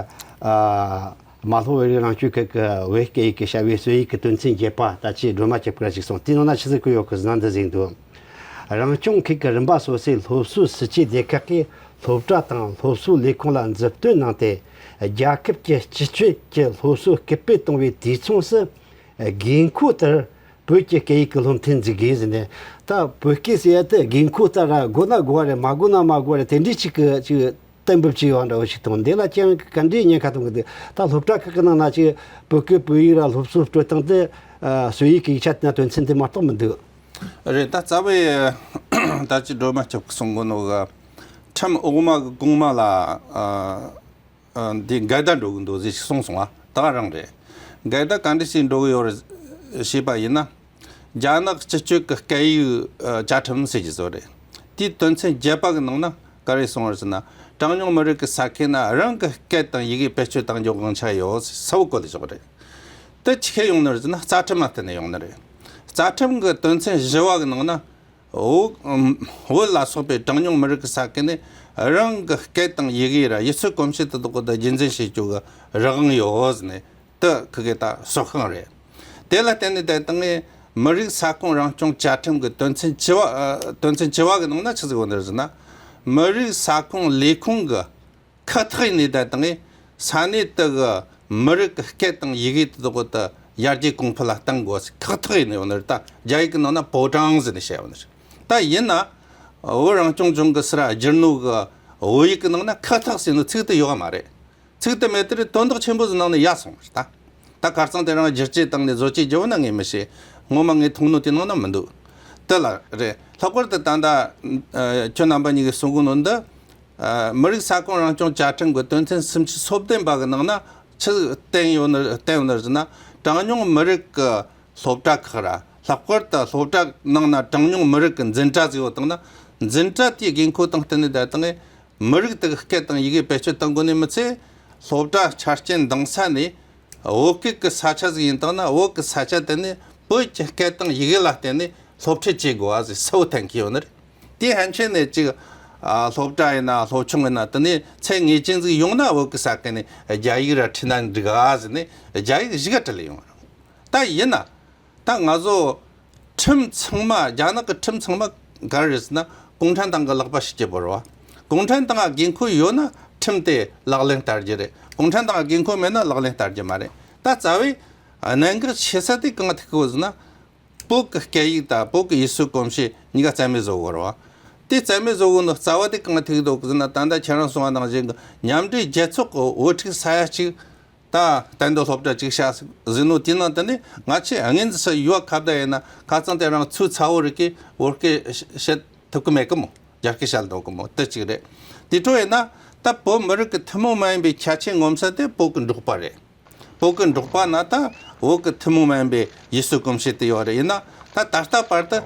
ཨ་རྨ་ལྷོ་བོད་རིགས་རང་སྐྱོང་ཁུལ་གྱི་བོད་སྐད་ཡིག་གི་བྱ་བའི་སྲོལ་ཡིག་གི་དོན་ཚན་བརྒྱད་པ་ད་ཅི་སྒྲོལ་མ་ཁྱབ་ཀྱིས་ཅིག་གསུངས། དེའི་ནང་ན་ཆི་ཟིག་བཀོད་ཡོད་གི་ཟེར་ན་འདི་ཟིག་འདུག་རང་སྐྱོང་ཁུལ་གྱི་རིམ་པ་སོ་སོའི་སློབ་གསོའི་སྲིད་ཇུས་སྡེ་ཁག་གིས་སློབ་གྲྭ་དང་སློབ་གསོའི་ལས་ཁུངས་ལ་མཛུབ་སྟོན་གནང་སྟེ། རྒྱལ་ཁབ་ཀྱི་སྤྱི་སྤྱོད་ཀྱི་སློབ་གསོ་སྐུལ་སྤེལ་གཏོང་བའི་དུས་མཚུངས་སུ། དགོས་མཁོ་ལྟར་བོད་ཀྱི་སྐད་ཡིག་གི་སློབ་ཐོན་འཛུགས་དགོས་ཟེར་ནས། ད་བོད་སྐད་ཟེར་ཡ་དེ་དགོས་མཁོ་ལྟར་ར་དགོས་ན་དགོས་པ་རེད། མ་དགོས་ན་མ་དགོས་པ་རེད། དེ་འདྲའི་ཅིག་གི་ཅིག་གཏན་འབེབས་བྱས་ཡོད་འདྲ་བོ་ཞིག་མཐོང་། འདི་ལ་ཅང་ག་འདྲའི་ཉེན་ཁ་མཐོང་གི་འདུག་ད་སློབ་གྲྭ་ཁག་གི་ནང་ན་ཅིག་བོད་སྐད་བོད་ཡིག་ར་སློབ་གསོ་སྤྲོད་སྟངས་དེ་ཨ་སྲོལ་ཡིག་གི་ཡིག་ཆ་དེ་ན་དོན་ཚན་དེ་མ་གཏོགས་མི་འདུག་རེད། ད་རྩ་བའི་ད་ཅི་སྒྲོལ་མ་ཁྱབ་ཀྱིས་གསུང་གོ་ནོ་གི་ཁྲིམས་འོག་མ་གི་གོང་མ་ལ་ཨ། ཨ་འདི་འགལ་ཟླ་འགྲོ་གི་འདུག་ཟེར་ཞིག་གསུངས་སོང་བ། ད་ག་རང་རེད། འགལ་ཟླ་ག་འདྲ་ཞིག་འགྲོ་གི་ཡོད་རེད་ཞེས་པ་ཡིན་ན། རྒྱ་ནག་སྤྱི་སྤྱོད་ཀྱི་སྐད་ཡིག་ཨ་བཅའ་ཁྲིམས་ཟེར་གྱི་བཟོ་རེད། དེའི་དོན་ཚན་བརྒྱད་པ་གི་ནང་ན་ག་རེ་གསུངས་རེད་ཟེར་ན། གྲངས་ཉུང་མི་རིགས་ཀྱི་ས་ཁུལ་ན་རང་གི་སྐད་དང་ཡི་གེ་བེད་སྤྱོད་གཏང་རྒྱུ་དབང་ཆ་ཡོད་ཟེར་གསལ་བོ་བཀོད་ལ་བཞག་རེད། དེ་ཆི་ཁས་ཡོང་ནི་རེད་ཟེར་ན། རྩ་ཁྲིམས་ལ་བརྟེན་ནས་ཡོང་ནི་རེད། རྩ་ཁྲིམས་ཀྱི་དོན་ཚན་བཞི་བ་གི་ནང་ན། བོད་བོད་ལ་སོགས་པའི་གྲངས་ཉུང་མི་རིགས་ཀྱི་ས་ཁུལ་ནས་རང་གི་སྐད་དང་ཡི་གེ་ར་ཡུལ་སྲོལ་གོམས་གཤིས་དེ་དག་གི་རྒྱུན་འཛིན་བྱེད་རྒྱུ་གི་རང་དབང་ཡོད་ཟེར་ནས་དེ་ཁི་གེ་ད་སྲོག་ཤིང་རེད། དེ་ལ་བརྟེན་ནས་དེ་དང་ངས་ མི་རིགས་ས་ཁོངས་རང་སྐྱོང་བཅའ་ཁྲིམས་ཀྱི་དོན་ཚན་བཅུ་བ་ཨ། དོན་ཚན་བཅུ་བ་གི་ནང་ན་ཆི་ཟིག་ཡོད་ནི་རེད་ཟེར་ན། མི་རིགས་ས་ཁོངས་ལས་ཁུངས་ཀྱི་ཁག་ཐེག་ཡིན་ནི་ད་དང་ས་གནས་དེ་གི་མི་རིགས་ཀྱི་སྐད་དང་ཡི་གེ་དེ་དག་ད་ཡར་རྒྱས་གོང་འཕེལ་ལ་གཏང་དགོས་ཟེར་ཁག་ཐེག་ཡིན་ནི་ཡོད་ནི་རེད། ད་རྒྱ་ཡིག་གི་ནང་ན་保障ཟེར་ནས་བཤད་ཡོད་ནི་རེད། ད་ཡིན་ན་བོད་རང་སྐྱོང་ལྗོངས་ཀྱི་སི་ར་བསྒྱུར་ནོ་གི་བོད་ཡིག་གི་ནང་ན་ཁག་ཐེག་ཟེར་ནོ་ཚིག་དེ་ཡོད་མ་རེད། ཚིག་དེ་མེད་དེ་རེད། དོན་དག་ཆེན་པོ་ཟིག་ནང་ནས་ཡར་སོང་བ་རེད་ད། ད་ཁ་རྩང་དེ་རིང་བསྒྱུར་བཅོས་བཏང་ནས་བཟོ་བཅོས་བགྱིས་ན་ངས་མི་ཤེས། ངོ་མ་ངས་མཐོང་ནོ་དེ་ནང་ན་མི་འདུག་དེ་ལ་རེད། ལྷག་པར་དུ་ད་ལྟ་ཨ། ཁྱོད་རྣམ་པ་གཉིས་ཀྱིས་གསུང་གོ་ནོ་འདི་ཨ། མི་རིགས་ས་ཁོངས་རང་སྐྱོང་བཅའ་ཁྲིམས་ཀྱི་དོན་ཚན་སུམ་ཅུ་སོ་བདུན་པ་གི་ནང་ན་ཆི་བསྟན་ཡོད་ནི་བསྟན་ཡོད་ནི་ཟེར་ན། གྲངས་ཉུང་མི་རིགས་ཀྱི་སློབ་གྲྭ་ཁག་ར། ལྷག་པར་དུ་སློབ་གྲྭ་ནང་ན་གྲངས་ཉུང་མི་རིགས་ཀྱི་འཛིན་གྲྭ་ཟིག་ཡོད་དང་ན། འཛིན་གྲྭ་དེའི་དགོས་མཁོ་དང་བསྟུན་ནས་ད་དང་མི་རིགས་དེ་གི་སྐད་དང་ཡི་གེ་བེད་སྤྱོད་གཏང་དགོས་ནི་མི་ཚད། སློབ་གྲྭ་ཆ་རྐྱེན་འདང་ས་ནས་བོད་སྐད་ཀྱི་ས་ཆ་ཟིག་ཡིན་དང་ན། བོད་ཀྱི་ས་ཆ་དེ་ནས་བོད་ཀྱི་སྐད་དང་ཡི་གེ་ལ་བརྟེན་ནས་སློབ་ཁྲིད་བྱེད་དགོས་པ་ཟིག་གསལ་བོ་བསྟན་གི་ཡོད་ནི་རེད། དེ་ཕན་ཆད་ནས་ཅིག་ཨ། སློབ་གྲྭ་ཡིན་ན་སློབ་ཆུང་ཡིན་ན་དེ་ནས་ཚད་ངེས་ཅན་ཟིག་ཡོང་ན་བོད་ཀྱི་ས་སྐད་ནས་རྒྱ་ཡིག་ར་ཁྲིད་ན་འགྲིག་ག་ཟེར་ནས་རྒྱ་ཡིག་གཞི་ག་ཁྲིད་ལེ་ཡོང་བ་རེད། ད་ཡིན་ན། ད་ང་ཚོ་ཁྲིམས་ཚང་མ། རྒྱ་ནག་གི་ཁྲིམས་ཚང་མ་ག་རེ་རེད་ཟེར་ན། གུང་ཁྲན་ཏང་གི་ལག་པ་ཞིག་གི་བོར་བ། གུང་ཁྲན་ཏང་ལ་དགོས་མཁོ་ཡོད་ན་ཁྲིམས་དེ་ལག་ལེན་བསྟར་རྒྱུ་རེད། གུང་ཁྲན་ཏང་ལ་དགོས་མཁོ་མེད་ན་ལག་ལེན་བསྟར་རྒྱུ་མ་རེད། ད་རྩ་བའི་གནད་འགག་ཆེ་ས་དེ་གང་ཐུག་གི་ཡོད་ཟེར་ན། བོད་ཀྱི་སྐད་ཡིག་དང་བོད་ཀྱི་ཡུལ་སྲོལ་གོམས་གཤིས་གཉིས་ཀ་རྩ་མེད་བཟོ་དགོས་རེད་བ། དེ་རྩ་མེད་བཟོ་དགོས་ནོ་རྩ་བ་དེ་གང་ཐུག་འདུག་ཟེར་ན། ད་ལྟ་ཁྱེད་རང་གསུངས་པ་ནང་བཞིན་གྱི་མཉམ་འབྲེལ་རྒྱལ་ཚོགས་ཀྱི་བོད་ཕྲུག་ས་ཡ་གཅིག་ད་གཏན་སྡོད་སློབ་གྲྭ་གཅིག་བྱ་ཟིན་ནོ་དེ་ནང་དུ་ནི་ང་ཆེ་ངན་ཟིག་ཡོད་ཁ་བརྡ་ཡིན་ན། ཁ་རྩང་དེ་རང་ཚོའི་ཚ་བོ་རིགས་ཀྱིས་བོད་སྐད་བཤད་ཐུབ་ཀྱི་མེད་ཀི་མོ། རྒྱ་སྐད་བཤད་འདོད་ཀི་མོ། དེ་གཅིག་རེད། དེ་འཕྲོ་ཡིན་ན་ད་བོད་མི་རིགས་ཀྱི་ཐུན་མོང་མ་ཡིན་པའི་ཁྱད་ཆོས་ངོམ་ས་དེ་བོད་ཀྱི་འབྲོག་པ་རེད། བོད་ཀྱི་འབྲོག་པ་ན་ད་བོད་ཀྱི་ཐུན་མོང་མ་ཡིན་པའི་ཡུལ་སྲོལ་གོམས་གཤིས་དེ་ཡོད་རེད། ཡིན་ན་ད་ད་ལྟ་བར་དུ་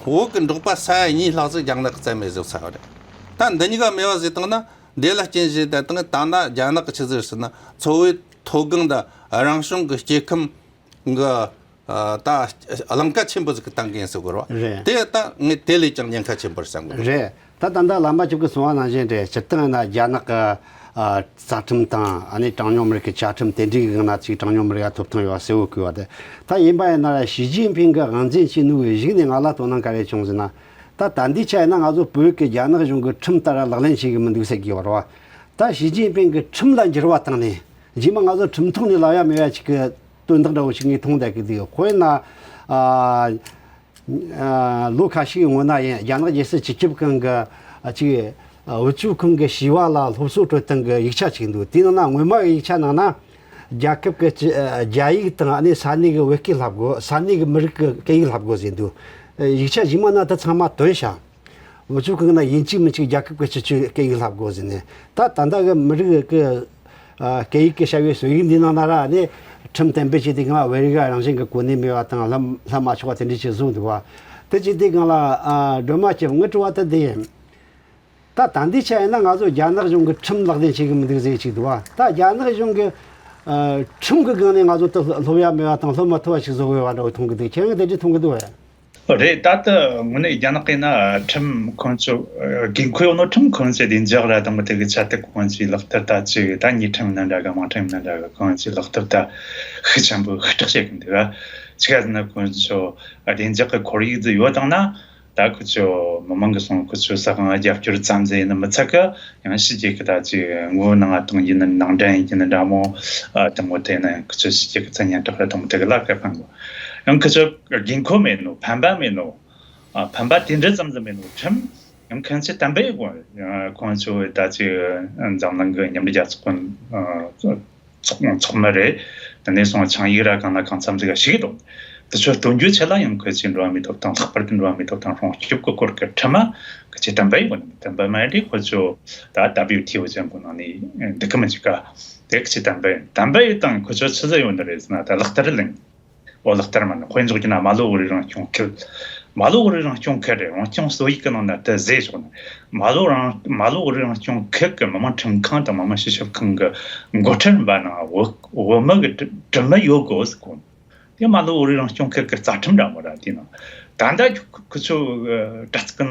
བོད་ཀྱི་འབྲོག་པ་ས་ཡ་གཉིས་ལྷག་ཙམ་རྒྱ་ནག་གིས་རྩ་མེད་བཟོས་ཚར་བ་རེད། ད་འདི་གཉིས་ཀ་མེད་པ་ཟིག་བཏང་ན། འདི་ལ་རྐྱེན་བྱས་ཏེ་དང་ད་ན་རྒྱ་ནག་གི་ཆི་ཟིག་ཟེར་ན། འཚོ་བའི་མཐོ་སྒང་དང་རང་བྱུང་གི་སྐྱེ་ཁམས་གི་ཨ། ད་གླང་ཀ་ཆེན་པོ་ཟིག་གི་བཏང་གིན་ཟེར་དགོས་རེད་བ། རེད། དེ་ད་ངས་དེ་ལས་ཀྱང་ཉེན་ཁ་ཆེན་པོ་རེད་བསམ་གི་འདུག་རེད། ད་ད་ལྟ་བླ་མ་ཅིག་གིས་གསུངས་པ་ནང་བཞིན་རེད། སྤྱིར་བཏང་ཡིན་ན་རྒྱ་ནག་གི་ཨ། རྩ་ཁྲིམས་དང་ཨ་ནི་གྲངས་ཉུང་མི་རིགས་ཀྱི་བཅའ་ཁྲིམས་དེ་འདྲའི་སྒང་ན་ཅིག་གྲངས་ཉུང་མི་རིགས་ལ་ཐོབ་ཐང་ཡོད་པ་གསལ་བོ་བཀོད་པ་དེ། ད་ཡིན་པ་ཡིན་ན་ཞི་ཅིན་ཕིང་གིས་དབང་འཛིན་བྱས་ནོ་གི་གཞུག་ནས་ང་ལ་དོ་སྣང་ག་རེ་བྱུང་ཟེར་ན། ད་ད་ལྟའི་ཆ་ཡིན་ན་ང་ཚོ་བོད་ཀྱི་རྒྱ་ནག་གཞུང་གི་ཁྲིམས་ལྟར་ལག་ལེན་བྱེད་གི་མི་འདུག་ཟེར་གི་ཡོད་རེད་བ། ད་ཞི་ཅིན་ཕིང་གིས་ཁྲིམས་ལ་འགྱུར་བ་བཏང་ནས། རྗེས་མ་ང་ཚོ་ཁྲིམས་ཐོག་ནས་ལབ་ཡ་མེད་ཡ་ཅིག་གི་དོན་དག་འདྲ་བོ་ཞིག་ངས་མཐོང་བསྡད་གི་འདུག་དཔེར་ན། ཨ། ཨ། ལོ་ཁ་ཤས་སྔོན་ན་ཡིན། རྒྱ་ནག་རྒྱལ་སྲིད་སྤྱི་ཁྱབ་ཁང་གི་ཨ། ཅིག་ཨ། འུ་ཚོའི་ཁོང་གི་བྱིས་པ་ལ་སློབ་གསོ་སྤྲོད་སྟངས་ཀྱི་ཡིག་ཆ་ཅིག་འདུག་དེའི་ནང་ན་སྔོན་མ་གི་ཡིག་ཆ་ནང་ན། རྒྱལ་ཁབ་ཀྱི་སྤྱི། ཨ། རྒྱ་ཡིག་དང་ཨ་ནི་ས་གནས་ཀྱི་བོད་སྐད་བསླབ་དགོས། ས་གནས་ཀྱི་མི་རིགས་ཀྱི་སྐད་ཡིག་བསླབ་དགོས་ཟེར་འདུག་ཡིག་ཆ་རྗེས་མ་ན་ད་ཚང་མ་བཏོན་ཤག་འུ་ཚོའི་ཁོང་ན་ཡིན་གཅིག་མིན་གཅིག་རྒྱལ་ཁབ་ཀྱི་སྤྱི་སྤྱོད་སྐད་ཡིག་བསླབ་དགོས་ཟེར་ནས། ད་ད་ལྟ་གི་མི་རིགས་ཀྱི་ཨ། སྐད་ཡིག་གི་བྱ་བའི་སྲོལ་ཡིག་འདི་ནང་ན་ར་ནི་ཁྲིམས་གཏན་འབེབས་བྱས་ཏེ་སྒང་ལ་བོད་རིགས་རང་བཞིན་གྱི་གོ་གནས་མེད་པ་དང་ལྷ་ལྷ་མ་ཆོག་པ་དེ་འདྲ་ཞིག་བཟོས་འདུག་བ། དེ་བྱས་ཏེ་སྒང་ལ་ཨ། སྒྲོལ་མ་སྐྱབས། ངའི་དྲི་བ་ད་འདི་ཡིན། ད་ད་འདི་ཆ་ཡིན་ན་ང་ཚོ་རྒྱ་ནག་གཞུང་གི་ཁྲིམས་ལག་ལེན་བྱེད་གི་མི་འདུག་ཟེར་གཅིག་འདུག་བ། ད་རྒྱ་ནག་གཞུང་གི་ཨ། ཁྲིམས་ཀྱི་སྒང་ནས་ང་ཚོ་ད་སློབ་ཡ་མེད་པ་དང་སློབ་མ་ཐུབ་པ་ཞིག་བཟོ་དགོས་པ་འདྲ་བོ་མཐོང་གི་འདུག་ཁྱེད་རང་གིས་དེ་འདྲ་མཐོང་གི་འདུག་བས། རེད། ད་ལྟ་དངོས་གནས་རྒྱ་ནག་གི་ན་ཁྲིམས་ཁོང་ཚོ་དགོས་མཁོ་ཡོད་ནོ་ཁྲིམས་ཁོང་ཚོའི་བདེ་འཇགས་ར་དང་པོ་དེ་གི་ཆ་དེ་ཁོང་ཚོའི་ལག་བསྟར་ད་ཅིག་ད་ཉེས་ཁྲིམས་ཡིན་ན་འདྲ་གི་དམངས་ཁྲིམས་ཡིན་ན་འདྲ་གི་ཁོང་ཚོའི་ལག་བསྟར་ད་ཤུགས་ཆེན་པོས་ཧུར་ཐག་བྱེད་གི་འདུག་ག་ཅི་ག་ཟེར་ན་ཁོང་ཚོ་བདེ་འཇགས་ཀྱི་ཁོར་ཡུག་ཟིག་ཡོད་དང་ན། ད་ཁོ་ཚོ་མི་མང་གི་སོང་ཁོ་ཚོའི་ས་ཁང་རྒྱབ་སྐྱོར་ཙམ་ཟིག་ཡིན་ན་མི་ཚད་གི། ཡང་ཕྱི་རྒྱལ་གི་ད་ཅིག་ངོ་བོ་ནང་ང་གཏོང་རྒྱུ་ནི་ནང་འདྲེན་ཡིན་གྱི་ནི་འདྲ་མོ། ཨ། དེ་མོ་དེ་ནི་ཁོ་ཚོ་ཕྱི་རྒྱལ་གི་མཚན་སྙན་གྲགས་ར་དེ་མོ་དེ་གི་ལ་ཁ་ཕན་གོ། ཡང་ཁོ་ཚོ་དགོས་མཁོ་མེད་ནོ། ཕན་པ་མེད་ནོ། ཨ། ཕན་པ་དེ་འདྲ་ཙམ་ཟིག་མེད་ནོ་ཁྲིམས་ཡང་ཁོང་ཚོས་བསྟན་པ་ཡི་གོ། ཁོང་ཚོ་ད་ཅིག་འཛམ་གླིང་གི་མཉམ་འབྲེལ་རྒྱལ་ཚོགས་ཀུན། ཨ། ཚོགས་ཚོགས་མི་རེད། དེ་ནས་སོང་ཆིངས་ཡིག་ར་གང་ལ་གང་འཚམ་ཟིག་ག་ཞུགས་གི་འདུག་དེ་ཚོ་སྟོན་རྒྱུའི་ཆེད་ལ་ཡང་ཁོ་ཚོས་འགྲོ་བ་མིའི་ཐོབ་ཐང་། ལྷག་པར་དུ་འགྲོ་བ་མིའི་ཐོབ་ཐང་སྲུང་སྐྱོབ་ཀྱི་སྐོར་གྱི་ཁྲིམས་ཁོ་ཚོས་བསྟན་པ་ཡི་གོ་ནས། བསྟན་པ་མ་ཡིན་དུས་ཁོ་ཚོ་ད་ད་བིའུ་ཐི་འོ་ཅན་གོ་ནང་ནས་འདུག་གི་མི་འཇུག་ག་དེ་ཁོ་ཚོས་བསྟན་པ་ཡིན། བསྟན་པ་ཡི་དང་ཁོ་ཚོ་ཆི་ཟིག་ཡོད་ནི་རེད་ཟེར་ན། ད་ལག་བསྟར་ལེན། འོ་ལག་བསྟར་མ་ནི་དཔེ་འཇོག་རྒྱུ་ན་མ་ལོ་བོད་རིགས་རང་སྐྱོང་ཁུལ། མ་ལོ་བོད་རིགས་རང་སྐྱོང་ཁུལ་རེད། རང་སྐྱོང་སྲོལ་ཡིག་གི་ནང་ན་དེ་བཟོས་ཆོག་ནི། མ་ལོ་རང་མ་ལོ་བོད་རིགས་རང་སྐྱོང་ཁུལ་གི་མི་དམངས་ཁྲིམས་ཁང་དང་མི་དམངས་སྤྱི་ཁྱབ་ཁང་གི་འགོ་ཁྲིད་རིམ་པ་ནང་བོད་བོད་མི་གི་དྲི་དྲི་མི་ཡོད་དགོས་ཟེར་གོ། དེ་མ་ལོ་བོད་རིགས་རང་སྐྱོང་ཁུལ་གི་རྩ་ཁྲིམས་འདྲ་མོ་ར། དེ་ནང་ད་ལྟ་ཁོ་ཚོ་དྲ་ཚིགས་གི་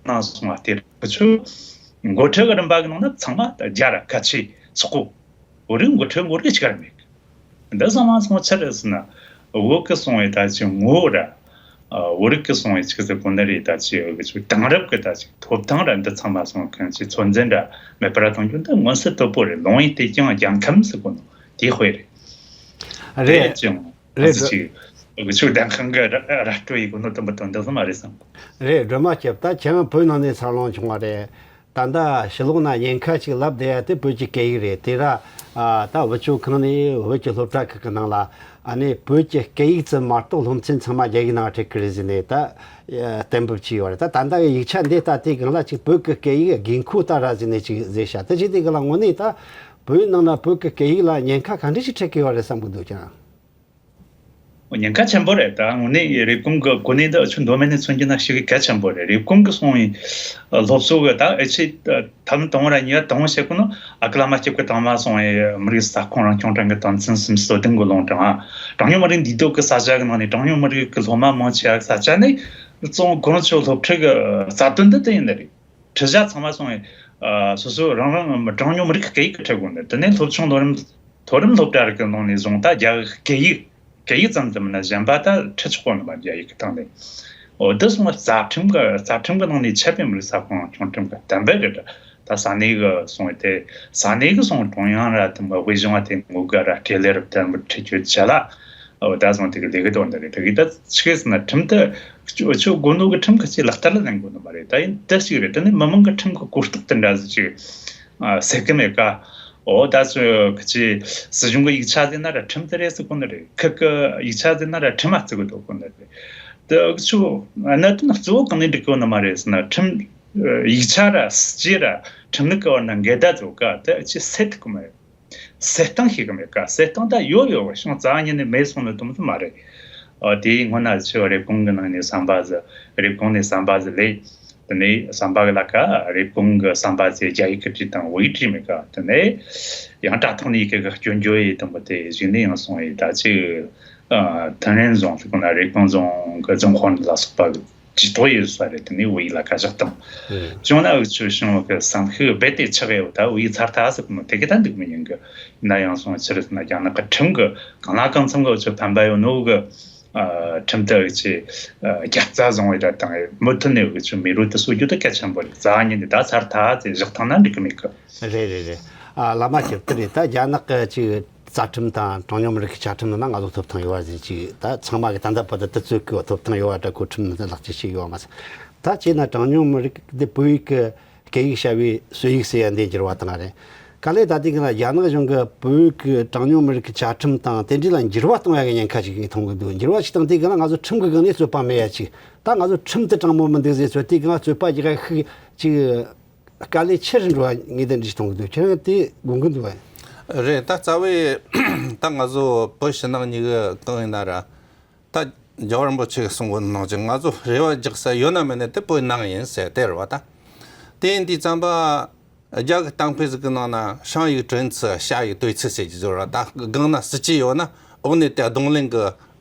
ནང་སོང་བ་དེ་ཁོ་ཚོ་འགོ་ཁྲིད་གི་རིམ་པ་གི་ནང་ན་ཚང་མ་རྒྱ་ར་ཁ་ཆེ་སོག་པོ། བོད་རིགས་འགོ་ཁྲིད་འགོ་ཁྲིད་ཅིག་ར་མེད། འདི་ཚང་མ་སོང་ཚར་རེད་ཟེར་ན། བོད་ཀྱི་སོང་བའི་ད་ཅིག་ངོ་བོ་ར། ཨ། བོད་རིགས་ཀྱི་སོང་བའི་ཆི་ཟེར་གོ་ནི་རེད། ད་ཅིག་གི་ཅིག་དེང་རབས་ཀྱི་ད་ཅིག་ཐོབ་ཐང་ར་འདི་ཚང་མ་སོང་གང་ཅིག་ཚོད་འཛིན་ར་མེད་པར་གཏོང་རྒྱུ་འདི་མངོན་གསལ་དོད་པོ་རེད། ལུང་ཡིན་ཏེ་ཀྱང་རྒྱལ་ཁམས་ཟེར་གོ་ནོ་དེ་དཔེ་རེད། རེད། རེད་ཅིང་། རེད། ཅིག་གི་ཅིག་བདེན་དཔང་གི་ར་ར་སྤྲོད་ཡི་གོ་ནོ་དུམ་བུ་དོན་དག་ཙམ་མ་རེད་བསམ། རེད། སྒྲོལ་མ་སྐྱབས། ད་ཁྱེད་རང་བོད་ནང་ནས་འཚར་ལོངས་བྱུང་བ་རེད། ད་ལྟ་ཕྱི་ལོགས་ན་ཉེན་ཁ་ཅིག་ལབ་བསྡད་ཡ་དེ་བོད་ཀྱི་སྐད་ཡིག་རེད། དེ་ར། ཨ། ད་བུ་ཆོ་གང་ནས་བོད་ཀྱི་སློབ་གྲྭ་ཁག་གི་ནང་ལ། ཨ་ནི་བོད་ཀྱི་སྐད་ཡིག་ཙམ་མ་གཏོགས་སློབ་ཚན་ཚང་མ་རྒྱ་ཡིག་ནང་ཁྲིད་ཀྱི་རེད་ཟེར་ནས་ད་གཏན་འབེབས་བྱས་ཡོད་རེད། ད་ད་ལྟ་གི་ཡིག་ཆ་འདི་ལྟ་དེ་སྒང་ལ་ཅིག་བོད་ཀྱི་སྐད་ཡིག་དགོས་མཁོ་ལྟ་ར་ཟེར་ནས་ཅིག་ཟེར་ཤག་དེ་བྱས་དེ་སྒང་ལ་དངོས་གནས་ད་བོད་ནང་ལ་བོད་ཀྱི་སྐད་ཡིག་ལ་ཉེན་ཁ་ག་འདྲ་ཞིག་འཕྲད་ཀྱི་ཡོད་རེད་བསམ་གྱི་འདུག་ཀྱང་། ཉེན་ཁ་ཆེན་པོ་རེད། ད་དངོས་གནས་རེབ་གོང་གི་གོ་གནས་འདི་ཆུ་མདོ་སྨད་ནས་མཚོན་རྒྱུ་ན་ཞེ་གི་གལ་ཆེན་པོ་རེད། རེབ་གོང་གི་སོང་བའི་སློབ་གསོ་གི་ད་ཨེ་ཆེ་ཐབས་ལམ་དང་པོ་ར་གཉིས་པ་དང་པོ་བྱེད་དགོས་ནོ། ཨ་ཁུ་བླ་མ་སྐྱབས་ཀྱི་དང་མ་སོང་བའི་མི་རིགས་ས་ཁོངས་རང་སྐྱོང་ཁྲིམས་ཀྱི་དོན་ཚན་སུམ་ཅུ་སོ་བདུན་གི་ལུང་དྲངས། ཨ། གྲངས་ཉུང་མི་རིགས་འདུས་སྡོད་ཀྱི་ས་ཆ་གི་ནང་ནས་གྲངས་ཉུང་མི་རིགས་ཀྱི་སློབ་མ་མང་ཆེ་བ་ས་ཆ་ནས་གཙོ་བོ་གོ་རིམ་ཆོས་སློབ་ཁྲིད་ཀྱི་རྩ་དོན་འདི་དེ་ཡིན་ནི་རེད། ཁྲིད་བྱ་ཚང་མ་སོང་བའི། ཨ། སོ་སོ་རང་རང་གྲངས་ཉུང་མི་རིགས་ཀྱི་སྐད་ཡིག་གི་ཁྲིད་དགོས་ནི། དེ་ནས་སློབ་ཆུང་མཐོ་རིམ་མཐོ་རིམ་སློབ་གྲྭ་རིགས་ཀྱི་ནང་ནས་བཟུང་ད་རྒྱ་གི་སྐད་ཡིག་སྐད་ཡིག་ཙམ་ཙམ་ན་གཞན་པ་ད་ཁྲིད་ཆོག་གོ་ནི་མ་རྒྱ་ཡིག་གི་སྟེང་ནས། འོ་འདི་སོང་བ་རྩ་ཁྲིམས་ཀྱི་རྩ་ཁྲིམས་ཀྱི་ནང་ནས་ཆད་པའི་མི་རིགས་ས་ཁོངས་རང་སྐྱོང་ཁྲིམས་ཀྱི་གཏན་འབེབས་རེད། ད་ས་གནས་ཀྱི་སོང་བའི་དེ་ས་གནས་ཀྱི་སོང་ཀྲུང་དབྱང་ར་དེ་མ་དབུས་གཞུང་བ་དེ་ངོ་དགའ་ར་ཁྲེ་ལེ་རབ་དན་པོ་ཁྲིད་ཆོད་ཆ་ལ། འོ་ད་སོང་དེ་གི་ལས་ཀ་དོན་དེ་རེད། དེ་གི་ད་ཆི་གི་ཟེར་ན་ཁྲིམས་དེ་ཆོ་ཆོ་དགོས་ནོ་གི་ཁྲིམས་ཁ་ཆེ་ལག་བསྟར་ལ་ལེན་དགོས་ནི་མ་རེད། ད་ཡིན་དེ་ཞིག་རེད། དེ་ནི་མི་མང་གི་ཁྲིམས་ཀྱི་གོ་རྟོགས་དེ་འདྲ་ཟིག་ཅིག་ཨ། སད་གི་མེད་ཀ། འོ་ད་ཚོ་ཁི་ཆེ་སྲིད་གཞུང་གི་ཡིག་ཆ་ཟེར་ན་ར་ཁྲིམས་དེ་རེད་ཟེར་གོ་ནི་རེད། ཁི་གི་ཡིག་ཆ་ཟེར་ན་ར་ཁྲིམས་མ་བརྩི་གི་འདུག་གོ་ནི་རེད། དེ་ཆོ་གནད་དོན་གཙོ་བོ་གང་ནས་འགྲིག་གོ་ནི་མ་རེད་ཟེར་ན། ཁྲིམས་ཡིག་ཆ་ར་སྲིད་ཇུས་ར་ཁྲིམས་ལུགས་ཀྱི་བར་ན་འགལ་ཟླ་ཚོ་ཀ་དེ་ཆེ་སེལ་ཐུབ་གི་མེད། སེལ་སྟངས་ཤེས་གི་མེད་ཀ། སེལ་སྟངས་ད་ཡོད་ཡོད་བ་ཤོང་རྩ་བ་ཉིད་ནས་མེད་སོང་ནི་དུམ་དུ་མ་རེད། ཨ། དེའི་སྔོན་ན་ཆེ་བ་རེབ་གོང་གི་ནང་ནས་བསམ་པ་ཟིག་རེབ་གོང་ནས་བསམ་པ་ཟིག་ལས། དེ་ནས་བསམ་པ་གི་ལ་ཀ་རེབ་གོང་གི་བསམ་པ་ཟིག་རྒྱ་ཡིག་གི་བྲིས་དང་བོད་ཡིག་བྲིས་མེད་ཀ། དེ་ནས་ཡང་དྲ་ཐོག་ནས་ཡི་གེ་གི་སྐྱོན་བརྗོད་ཡི་དང་པོ་དེ་གཞིགས་ནས་ཡང་སོང་ཡི་ད་ཅིག་ཨ། ཐུན་རིན་རྫོང་ཟེར་གོ་ན་རེབ་གོང་རྫོང་གི་རྫོང་དཔོན་ལ་སོགས་པ་གི་ཇུས་གཏོགས་ཡོད་ས་རེད། དེ་ནས་བོད་ཡིག་ལ་ཁ་བཞག་དང་། ཨེ། བྱུང་ན་འུ་ཆོ་བྱུང་བ་གི་བསམ་ཤེས་རྦད་དེ་ཆགས་ཡོད། ད་བོད་ཡིག་ཚར་ཐལ་ཟེར་གི་མོ་དེ་གི་ད་འདུག་མི་ཉན་གི། ཡིན་ན་ཡང་སོང་ཕྱིར་ན་རྒྱ་ནག་གི་ཁྲིམས་གི་གང་ལ་གང་འཚམ་གི་འུ་ཆོ་ཕན་པ་ཡོད་ནོ་གི། ཨ། ཁྲིམས་དེ་འུ་ཆོས། ཨ། རྒྱབ་རྩ་བཟུང་བའི་ད་དང་མུ་མཐུད་ནས་འུ་ཆོ་མི་རོ་དེ་གསོ་རྒྱུ་དེ་གལ་ཆེན་པོ་རེད། རྩ་བ་ཉིད་ནས་ད་ཚར་ཐལ་ཟེར་བཞག་ཐང་ན་འགྲིག་གི་མེད་གི། རེད་རེད་རེད། ཨ། བླ་མ་ཁྱེད་དེ་རེད། ད་རྒྱ་ནག་གི་ཅིག་རྩ་ཁྲིམས་དང་གྲངས་ཉུང་མི་རིགས་ཀྱི་བཅའ་ཁྲིམས་ནང་ང་ཚོ་ཐོབ་ཐང་ཡོད་པ་ཟིག་ཅིག་ད་ཚང་མ་གི་ད་ལྟ་བར་དུ་དུས་ཚོད་ཀྱི་ཐོབ་ཐང་ཡོད་པ་འདྲ་གོ་ཁྲིམས་ནང་དུ་ལག་ཁྱེར་ཞིག་ཡོད་མ་ཟད། ད་བྱས་ན་གྲངས་ཉུང་མི་རིགས་འདི་བོད་ཡིག་གི་སྐད་ཡིག་བྱ་བའི་སྲོལ་ཡིག་ཟེར་ཡ་འདི་འགྱུར་བ་བཏང་བ་རེད། ག་ལེ་ད་ལྟའི་གི་ན་རྒྱ་ནག་གཞུང་གི་བོད་ཡིག་གི་གྲངས་ཉུང་མི་རིགས་ཀྱི་བཅའ་ཁྲིམས་དང་དེ་འདྲ་ལ་འགྱུར་བ་གཏོང་ཡ་གི་ཉེན་ཁ་ཞིག་མཐོང་གི་འདུག་འགྱུར་བ་ཞིག་བཏང་དུས་གི་ན་ང་ཚོ་ཁྲིམས་གི་སྒང་ནས་རྩོད་པ་མེད་ཡ་ཅིག་ད་ང་ཚོ་ཁྲིམས་དེ་དྲང་མོ་མི་འདུག་ཟེར་ཚོད་དུས་གི་ན་རྩོད་པ་རྒྱག་ཡ་ཤུགས་ཅིག་དཀའ་ལས་ཆེ་རུ་འགྲོ་བ་ངས་དེ་འདྲ་མཐོང་གི་འདུག་ཁྱེད་རང་དེ་དགོངས་གི་འདུག་བས། རེད། ད་རྩ་བའི་ད་ང་ཚོ་བོད་ཕྱི་ནང་གཉིས་ཀ་གང་ཡིན་ན་ར། ད་རྒྱལ་བ་རིན་པོ་ཆེ་གིས་གསུང་གོ་ནང་བཞིན་ང་ཚོ་རེ་བ་རྒྱག་ས་ཡོད་ན་མེད་ན་དེ་བོད་ནང་ཡིན་ཟེར་དེ་རེད་བ། ད་དེ་ཡིན་དུས་ཙམ་པ་རྒྱ་གི་གཏམ་དཔེ་ཟིག་གི་ནང་ན་上有政策，下有对策ཟེར་གྱི་བཟོ་ར། ད་སྒང་ན་སྲིད་ཇུས་ཡོད་ན་འོག་ནས་དེ་གདོང་ལེན་གི་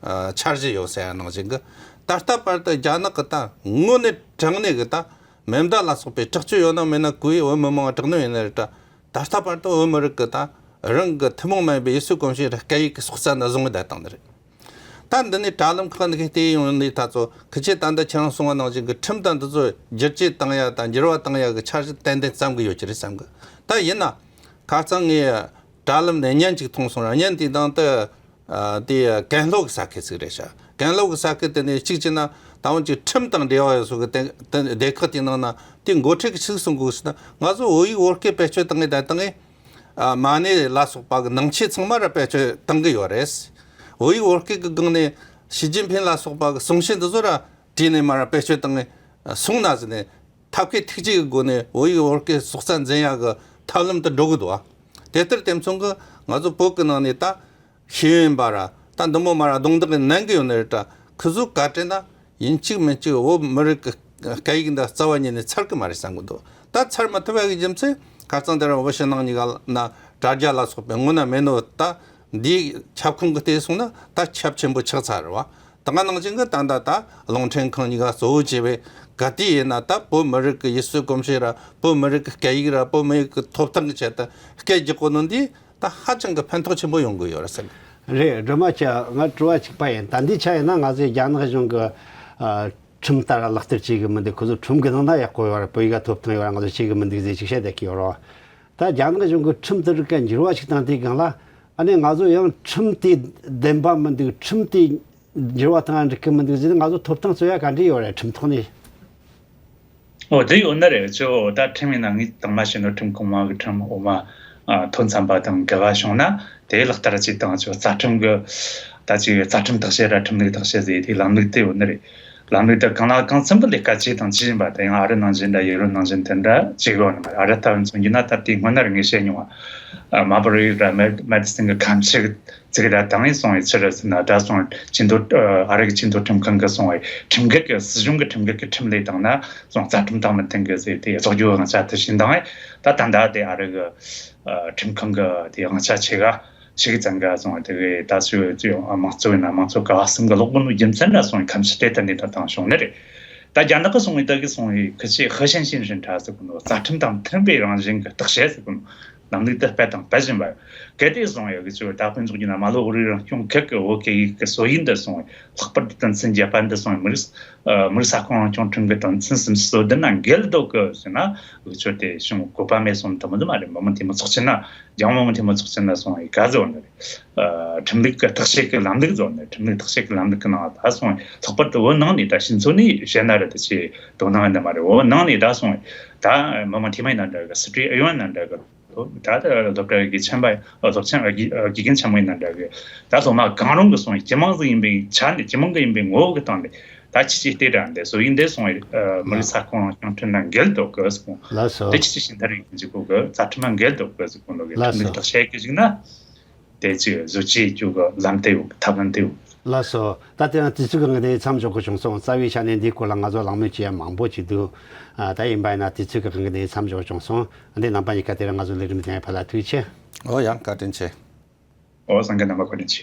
འཆར་གཞི་ཡོད་ཟེར་ཡ་ནང་བཞིན་གི། ད་ལྟ་བར་དུ་རྒྱ་ནག་གི་ད་དངོས་གནས་དྲང་གནས་གི་ད་མེ་མདའ་ལ་སོགས་པའི་དྲག་སྤྱོད་ཡོད་ན་མེད་ན་གུ་ཡི་བོད་མི་མང་དྲག་གནོན་ཡིན་ནི་རེད་ད། ད་ལྟ་བར་དུ་བོད་མི་རིགས་ཀྱི་ད་རང་གི་ཐུན་མོང་མ་ཡིན་པའི་ཡུལ་སྲོལ་གོམས་གཤིས་ར་སྐད་ཡིག་གི་སྲོག་རྩ་ནས་བཟུང་བསྡད་བཏང་ནི་རེད། ད་འདི་ནས་དྲ་ལམ་ཁག་ནས་བལྟས་ཡོང་ནས་ད་ཚོ་ཁི་ཆོས་ད་ལྟ་ཁྱེད་རང་གསུང་བ་ནང་བཞིན་གྱི་ཁྲིམས་དང་འདི་ཚོ་བསྒྱུར་བཅོས་བཏང་ཡ་དང་འགྱུར་བ་བཏང་ཡ་གི་འཆར་གཞི་ཏན་ཏན་བརྩམ་གི་ཡོད་ཀྱི་རེད་བསམ་གི། ད་ཡིན་ན་ཁ་སང་ངས་དྲ་ལམ་ནས་བརྙན་ཅིག་མཐོང་སོང་ར། བརྙན་དེའི་ནང་དུ། ཨ། དེ་ཀན་ལྷོ་གི་ས་ཁུལ་ཞིག་རེད་ཤག་ཀན་ལྷོ་གི་ས་ཁུལ་དེ་ནས་གཅིག་བྱས་ན་ད་འོན་ཀྱང་ཁྲིམས་དང་འབྲེལ་བ་ཡོད་ས་གི་དེ་དེ་སྡེ་ཁག་དེའི་ནང་ན་དེ་འགོ་ཁྲིད་ཀྱིས་ཆི་གསུང་གི་ཟེར་ན། ང་ཚོ་བོད་ཡིག་བོད་སྐད་བེད་སྤྱོད་བཏང་གི་ད་བཏང་གི། ཨ། མ་ཎི་ལ་སོགས་པ་གི་ནང་ཆོས་ཚང་མ་ར་བེད་སྤྱོད་བཏང་གི་ཡོད་རེད། བོད་ཡིག་བོད་སྐད་གི་སྒང་ནས་ཞི་ཅིན་ཕིན་ལ་སོགས་པ་གི་གསུང་བཤད་འདི་ཚོ་ར་བྲིས་ནས་མ་ར་བེད་སྤྱོད་བཏང་གི་སོང་ན་ཟེར་ནས། ཐབས་མཁས་ཐུགས་རྗེ་གི་སྒོ་ནས་བོད་ཡིག་བོད་སྐད་སྲོག་རྩ་འཛིན་ཡ་གི་ཐབས་ལམ་དུ་འགྲོ་གི་འདུག་ཨ། དེ་ལྟར་དེ་མཚུངས་གི་ང་ཚོ་བོད་གི་ནང་ནས་ད་ཤེས་ཡོན་པ་ར་ད་འདི་མོ་མ་ར་གདོང་བདག་གི་ནན་གི་ཡོད་ནི་རེད་ད། ཁི་ཚོ་ག་དྲན་ན་ཡིན་གཅིག་མིན་གཅིག་བོད་མི་རིགས་གི་སྐད་ཡིག་འདི་རྩ་བ་ཉིད་ནས་ཚར་གི་མ་རེད་བསམ་གི་འདུག་ད་ཚར་མ་ཐུབ་ཡ་གི་རྒྱུ་མཚན་ཁ་སང་དེ་རིང་བོད་ཕྱི་ནང་གཉིས་ཀ་ན་དྲ་རྒྱ་ལ་སོགས་པའི་དངོས་གནས་མེད་ནོ་ད། འདིའི་ཁྱབ་ཁོངས་ཀྱི་བལྟས་སོང་ན་ད་ཁྱབ་ཆེན་པོ་ཆགས་ཚར་རེད་བ། ད་ག་ནང་བཞིན་གྱི་ད་ལྟ་ད་རླུང་འཕྲིན་ཁང་གཉིས་ཀ་གཙོ་བོ་བྱས་པའི་ག་དུས་ཡིན་ན་ད་བོད་མི་རིགས་ཀྱི་ཡུལ་སྲོལ་གོམས་གཤིས་ར་བོད་མི་རིགས་ཀྱི་སྐད་ཡིག་ར་བོད་མི་རིགས་ཀྱི་ཐོབ་ཐང་གི་ཆེད་དུ་སྐད་རྒྱག་གོ་ནོ་འདི་ད་ཧ་ཅང་གི་ཕན་ཐོགས་ཆེན་པོ་ཡོང་གི་ཡོད་རེད་ཟེར། རེད། སྒྲོལ་མ་ཁྱེད། ང་དྲི་བ་གཅིག་པ་ཡིན། ད་འདི་ཆ་ཡིན་ན་ང་ཚོས་རྒྱ་ནག་གཞུང་གི་ཨ་ཁྲིམས་ལྟར་ལག་བསྟར་བྱེད་གི་མི་འདུག་ཁོ་ཚོ་ཁྲིམས་གི་ནང་ན་ཡག་པོ་ཡོད་ར། བོད་ཡིག་ག་ཐོབ་ཐང་ཡོད་ར། ང་ཚོ་བྱེད་གི་མི་འདུག་ཟེར་ཅིག་བཤད་བསྡད་ཀྱི་ཡོད་ར། ད་རྒྱ་ནག་གཞུང་གི་ཁྲིམས་དེ་རིགས་ཀ་འགྱུར་བ་ཞིག་བཏང་དུས་སྒང་ལ། ཨ་ནི་ང་ཚོ་ཡང་ཁྲིམས་དེ་བདེན་པ་མི་འདུག་ཁྲིམས་དེ་འགྱུར་བ་བཏང་འགྲིག་གི་མི་འདུག་ཟེར་ན། ང་ཚོ་ཐོབ་ཐང་རྩོད་ཡ་ག་འདྲ་ཡོད་རེད། ཁྲིམས་ཐོག་ནས། ཨོ་དེ་ཡོད་ནི་རེད། ཅོ་ད་ཁྲིམས་ཡིན་ན། ངས་དང་མ་བྱས་ནོ་ཁྲིམས་གོང་མ་གི་ཁྲིམས་འོག་མ་ཨ་མཐུན་ཚན་པ་དང་འགལ་བ་བྱུང་ན་དེ་ལག་བསྟར་བྱེད་སྟངས། ཅོ་རྩ་ཁྲིམས་གི་ད་ཅིག་རྩ་ཁྲིམས་བརྟག་དཔྱད་ར་ཁྲིམས་ལུགས་བརྟག་དཔྱད་ཟེར་དེ་ལམ་ལུགས་དེ་ཡོད་ནི་རེད། ལམ་ལུགས་དེ་གང་ལ་གང་འཚམ་གི་ལས་ཀ་བྱེད་དང་བྱེད་བཞིན་པ་དེ་ཡང་ཨ་རི་ནང་བཞིན་འདྲ། ཡུ་རོབ་ནང་བཞིན་དེ་འདྲ་བྱེད་དགོས་ནི་མ་རེད། ཨ་རི་ད་ཚོ་ཡིན་ན་ད་དེ་སྔོན་ན་ར་ངས་བཤད་མྱོང་བ། ཨ་མ་པོ་རི་ར་མེ་མེ་ཏི་སིན་གི་ཁམས་ཕྱོགས་ཙིག་གི་ད་དང་ཡིན་སོང་བའི་ཕྱིར་ཟེར་ན། ད་སོང་ཆེས་མཐོ་ཨ་རི་གི་ཆེས་མཐོ་ཁྲིམས་ཁང་གི་སོང་བའི་ཁྲིམས་འགལ་གི་སྲིད་གཞུང་གི་ཁྲིམས་འགལ་གི་ཁྲིམས་ལས་བཏང་ན་སོང་རྩ་ཁྲིམས་དང་མི་མཐུན་གི་ཟེར་དེ་རྫོགས་རྒྱུ་དབང་ཆ་དེ་བྱིན་དང་། ད་ད་ད་དེ་ཨ་རི་གི་ཨ་ཁྲིམས་ཁང་གི་དེ་དབང་ཆ་ཆེ་ག་ཞིག་གི་བཙན་ག་སོང་བ་དེ་གི་ད་སུ་ཡོད་ཚུལ་ཡང་དམངས་གཙོ་ཡིན་ན་དམངས་གཙོ་ག་བ་གསུམ་གི་ལོག་གོ་ནོ་རྒྱུ་མཚན་ལ་སོང་བའི་ཁམས་ཕྱི་དེ་ད་ནི་ད་དང་བྱུང་ནི་རེད། ད་རྒྱ་ནག་གི་སོང་བའི་ད་གི་སོང་བའི་ཁི་ཆེ་ཧི་ཤན་ཤིན་ཧྲིན་ཁྲ་ཟེར་གོ་ནོ་རྩ་ཁྲིམས་དང་མཐུན་པའི་རང་བཞིན་གི་བརྟག་དཔྱད་ཟེར་གོ་ནོ། ལམ་ལུགས་དེ་སྤེལ་དང་སྤེལ་བཞིན་པ། གལ་ཏེ་སོང་ཡོད་གི་ཆུ་ད་དཔོན་ཚོགས་ཀྱི་ན་མ་ལོ་འོ་རི་རང་སྐྱོང་ཁུལ་གི་བོད་སྐད་ཡིག་གི་སྲོལ་ཡིག་འདི་སོང་ལྷག་པར་དུ་དོན་ཚན་བརྒྱད་པ་འདི་སོང་མི་རིགས་ཨ་མི་རིགས་ས་ཁོངས་རང་སྐྱོང་ཁྲིམས་ཀྱི་དོན་ཚན་སུམ་ཅུ་སོ་བདུན་ན་འགལ་འདུག་གི་ཟེར་ན། འུ་ཆོ་དེ་བྱུང་དགོས་པ་མེད་སོང་དུ་མི་འདུག་མ་རེད། མི་མང་འཐུས་མི་ཚོགས་ཆེན་ན། རྒྱལ་ཡོངས་མི་མང་འཐུས་མི་ཚོགས་ཆེན་ན་སོང་ཡི་ག་ཟེར་བ་འདི་རེད། ཨ་ཁྲིམས་ལུགས་ཀྱི་བརྟག་དཔྱད་ཀྱི་ལམ་ལུགས་ཟེར་བ་འདི། ཁྲིམས་ལུགས་བརྟག་དཔྱད་ཀྱི་ལམ་ལུགས་ཀྱི་ནང་ད་སོང་ལྷག་པར་དུ་བོད་ནང་ནས་ད་ཕྱི་ཚོ་ནས་བཤད་ན་རེད། དེ་ཆེ་དོ་སྣང་འདི་མ་རེད། བོད་ནང་ནས་ད་སོང་ད་མི་མང་འཐུས་མི་ཡིན་ན་འདྲ་གི། སྲིད་གྲོས་ཨུ་ཡོན་ན་འདྲ་གི། ད་ལྟ་སློབ་གྲྭ་གི་ཆེན་པ་སློབ་ཆེན་དགེ་དགེ་རྒན་ཆེན་མོ་ཡིན་ན་འདྲ་གི། ད་སློབ་མ་གང་རུང་གི་སོང་སྤྱི་དམངས་ཟིག་ཡིན་པའི་ཆ་ནས་སྤྱི་དམངས་གི་ཡིན་པའི་ངོ་བོ་གི་སྟེང་ནས་ད་ཁྱེད་ཀྱིས་བལྟས་དྲ་འདི་སྲོལ་ཡིག་འདི་སོང་བའི་མི་རིགས་ས་ཁོངས་རང་སྐྱོང་ཁྲིམས་ལ་འགལ་འདུག་གི་ཟེར་གོ། ལགས་སོ། འདི་ཁྱེད་ཀྱིས་ཤིང་ཐ་རིག་གི་འཇུག་གོ་གི། རྩ་ཁྲིམས་ལ་འགལ་འདུག་གི་ཟེར་གོ་ནོ་གི། ལགས་ཁྲིམས་ལུགས་སོ། བརྟག་དཔྱད་གི་ཞིག་ན་དེ་ཅིག་བཟོ་བཅོས་བཅུག་གི་ལམ་དེ་ཡོད། ཐབས་ལམ་དེ་ཡོད། ལགས་སོ། ད་དེ་རིང་དུས་ཚོད་ཀྱི་དབང་གིས་མཚམས་འཇོག་དགོས་བྱུང་སོང་། རྩ་བའི་ཆ་ནས་འདིའི་སྐོར་ལ་ང་ཚོ་གླེང་མོལ་བྱེད་ཡ་མང་པོ་ཅིག་འདུག་ཨ་ད་ཡིན་པ་ཡིན་ན་དུས་ཚོད་ཀྱི་དབང་གིས་མཚམས་འཇོག་བྱུང་སོང་། འདི་རྣམ་པ་གཉིས་ཀ་དེ་རིང་ང་ཚོ་ལས་རིམ་དེ་ཕར་ལ་ཐུགས་རྗེ་ཆེ། ཨོ་ཡང་བཀའ་དྲིན་ཆེ། ཨོ་སངས་རྒྱས་རྣམ་པ་བཀའ་དྲིན་ཆེ།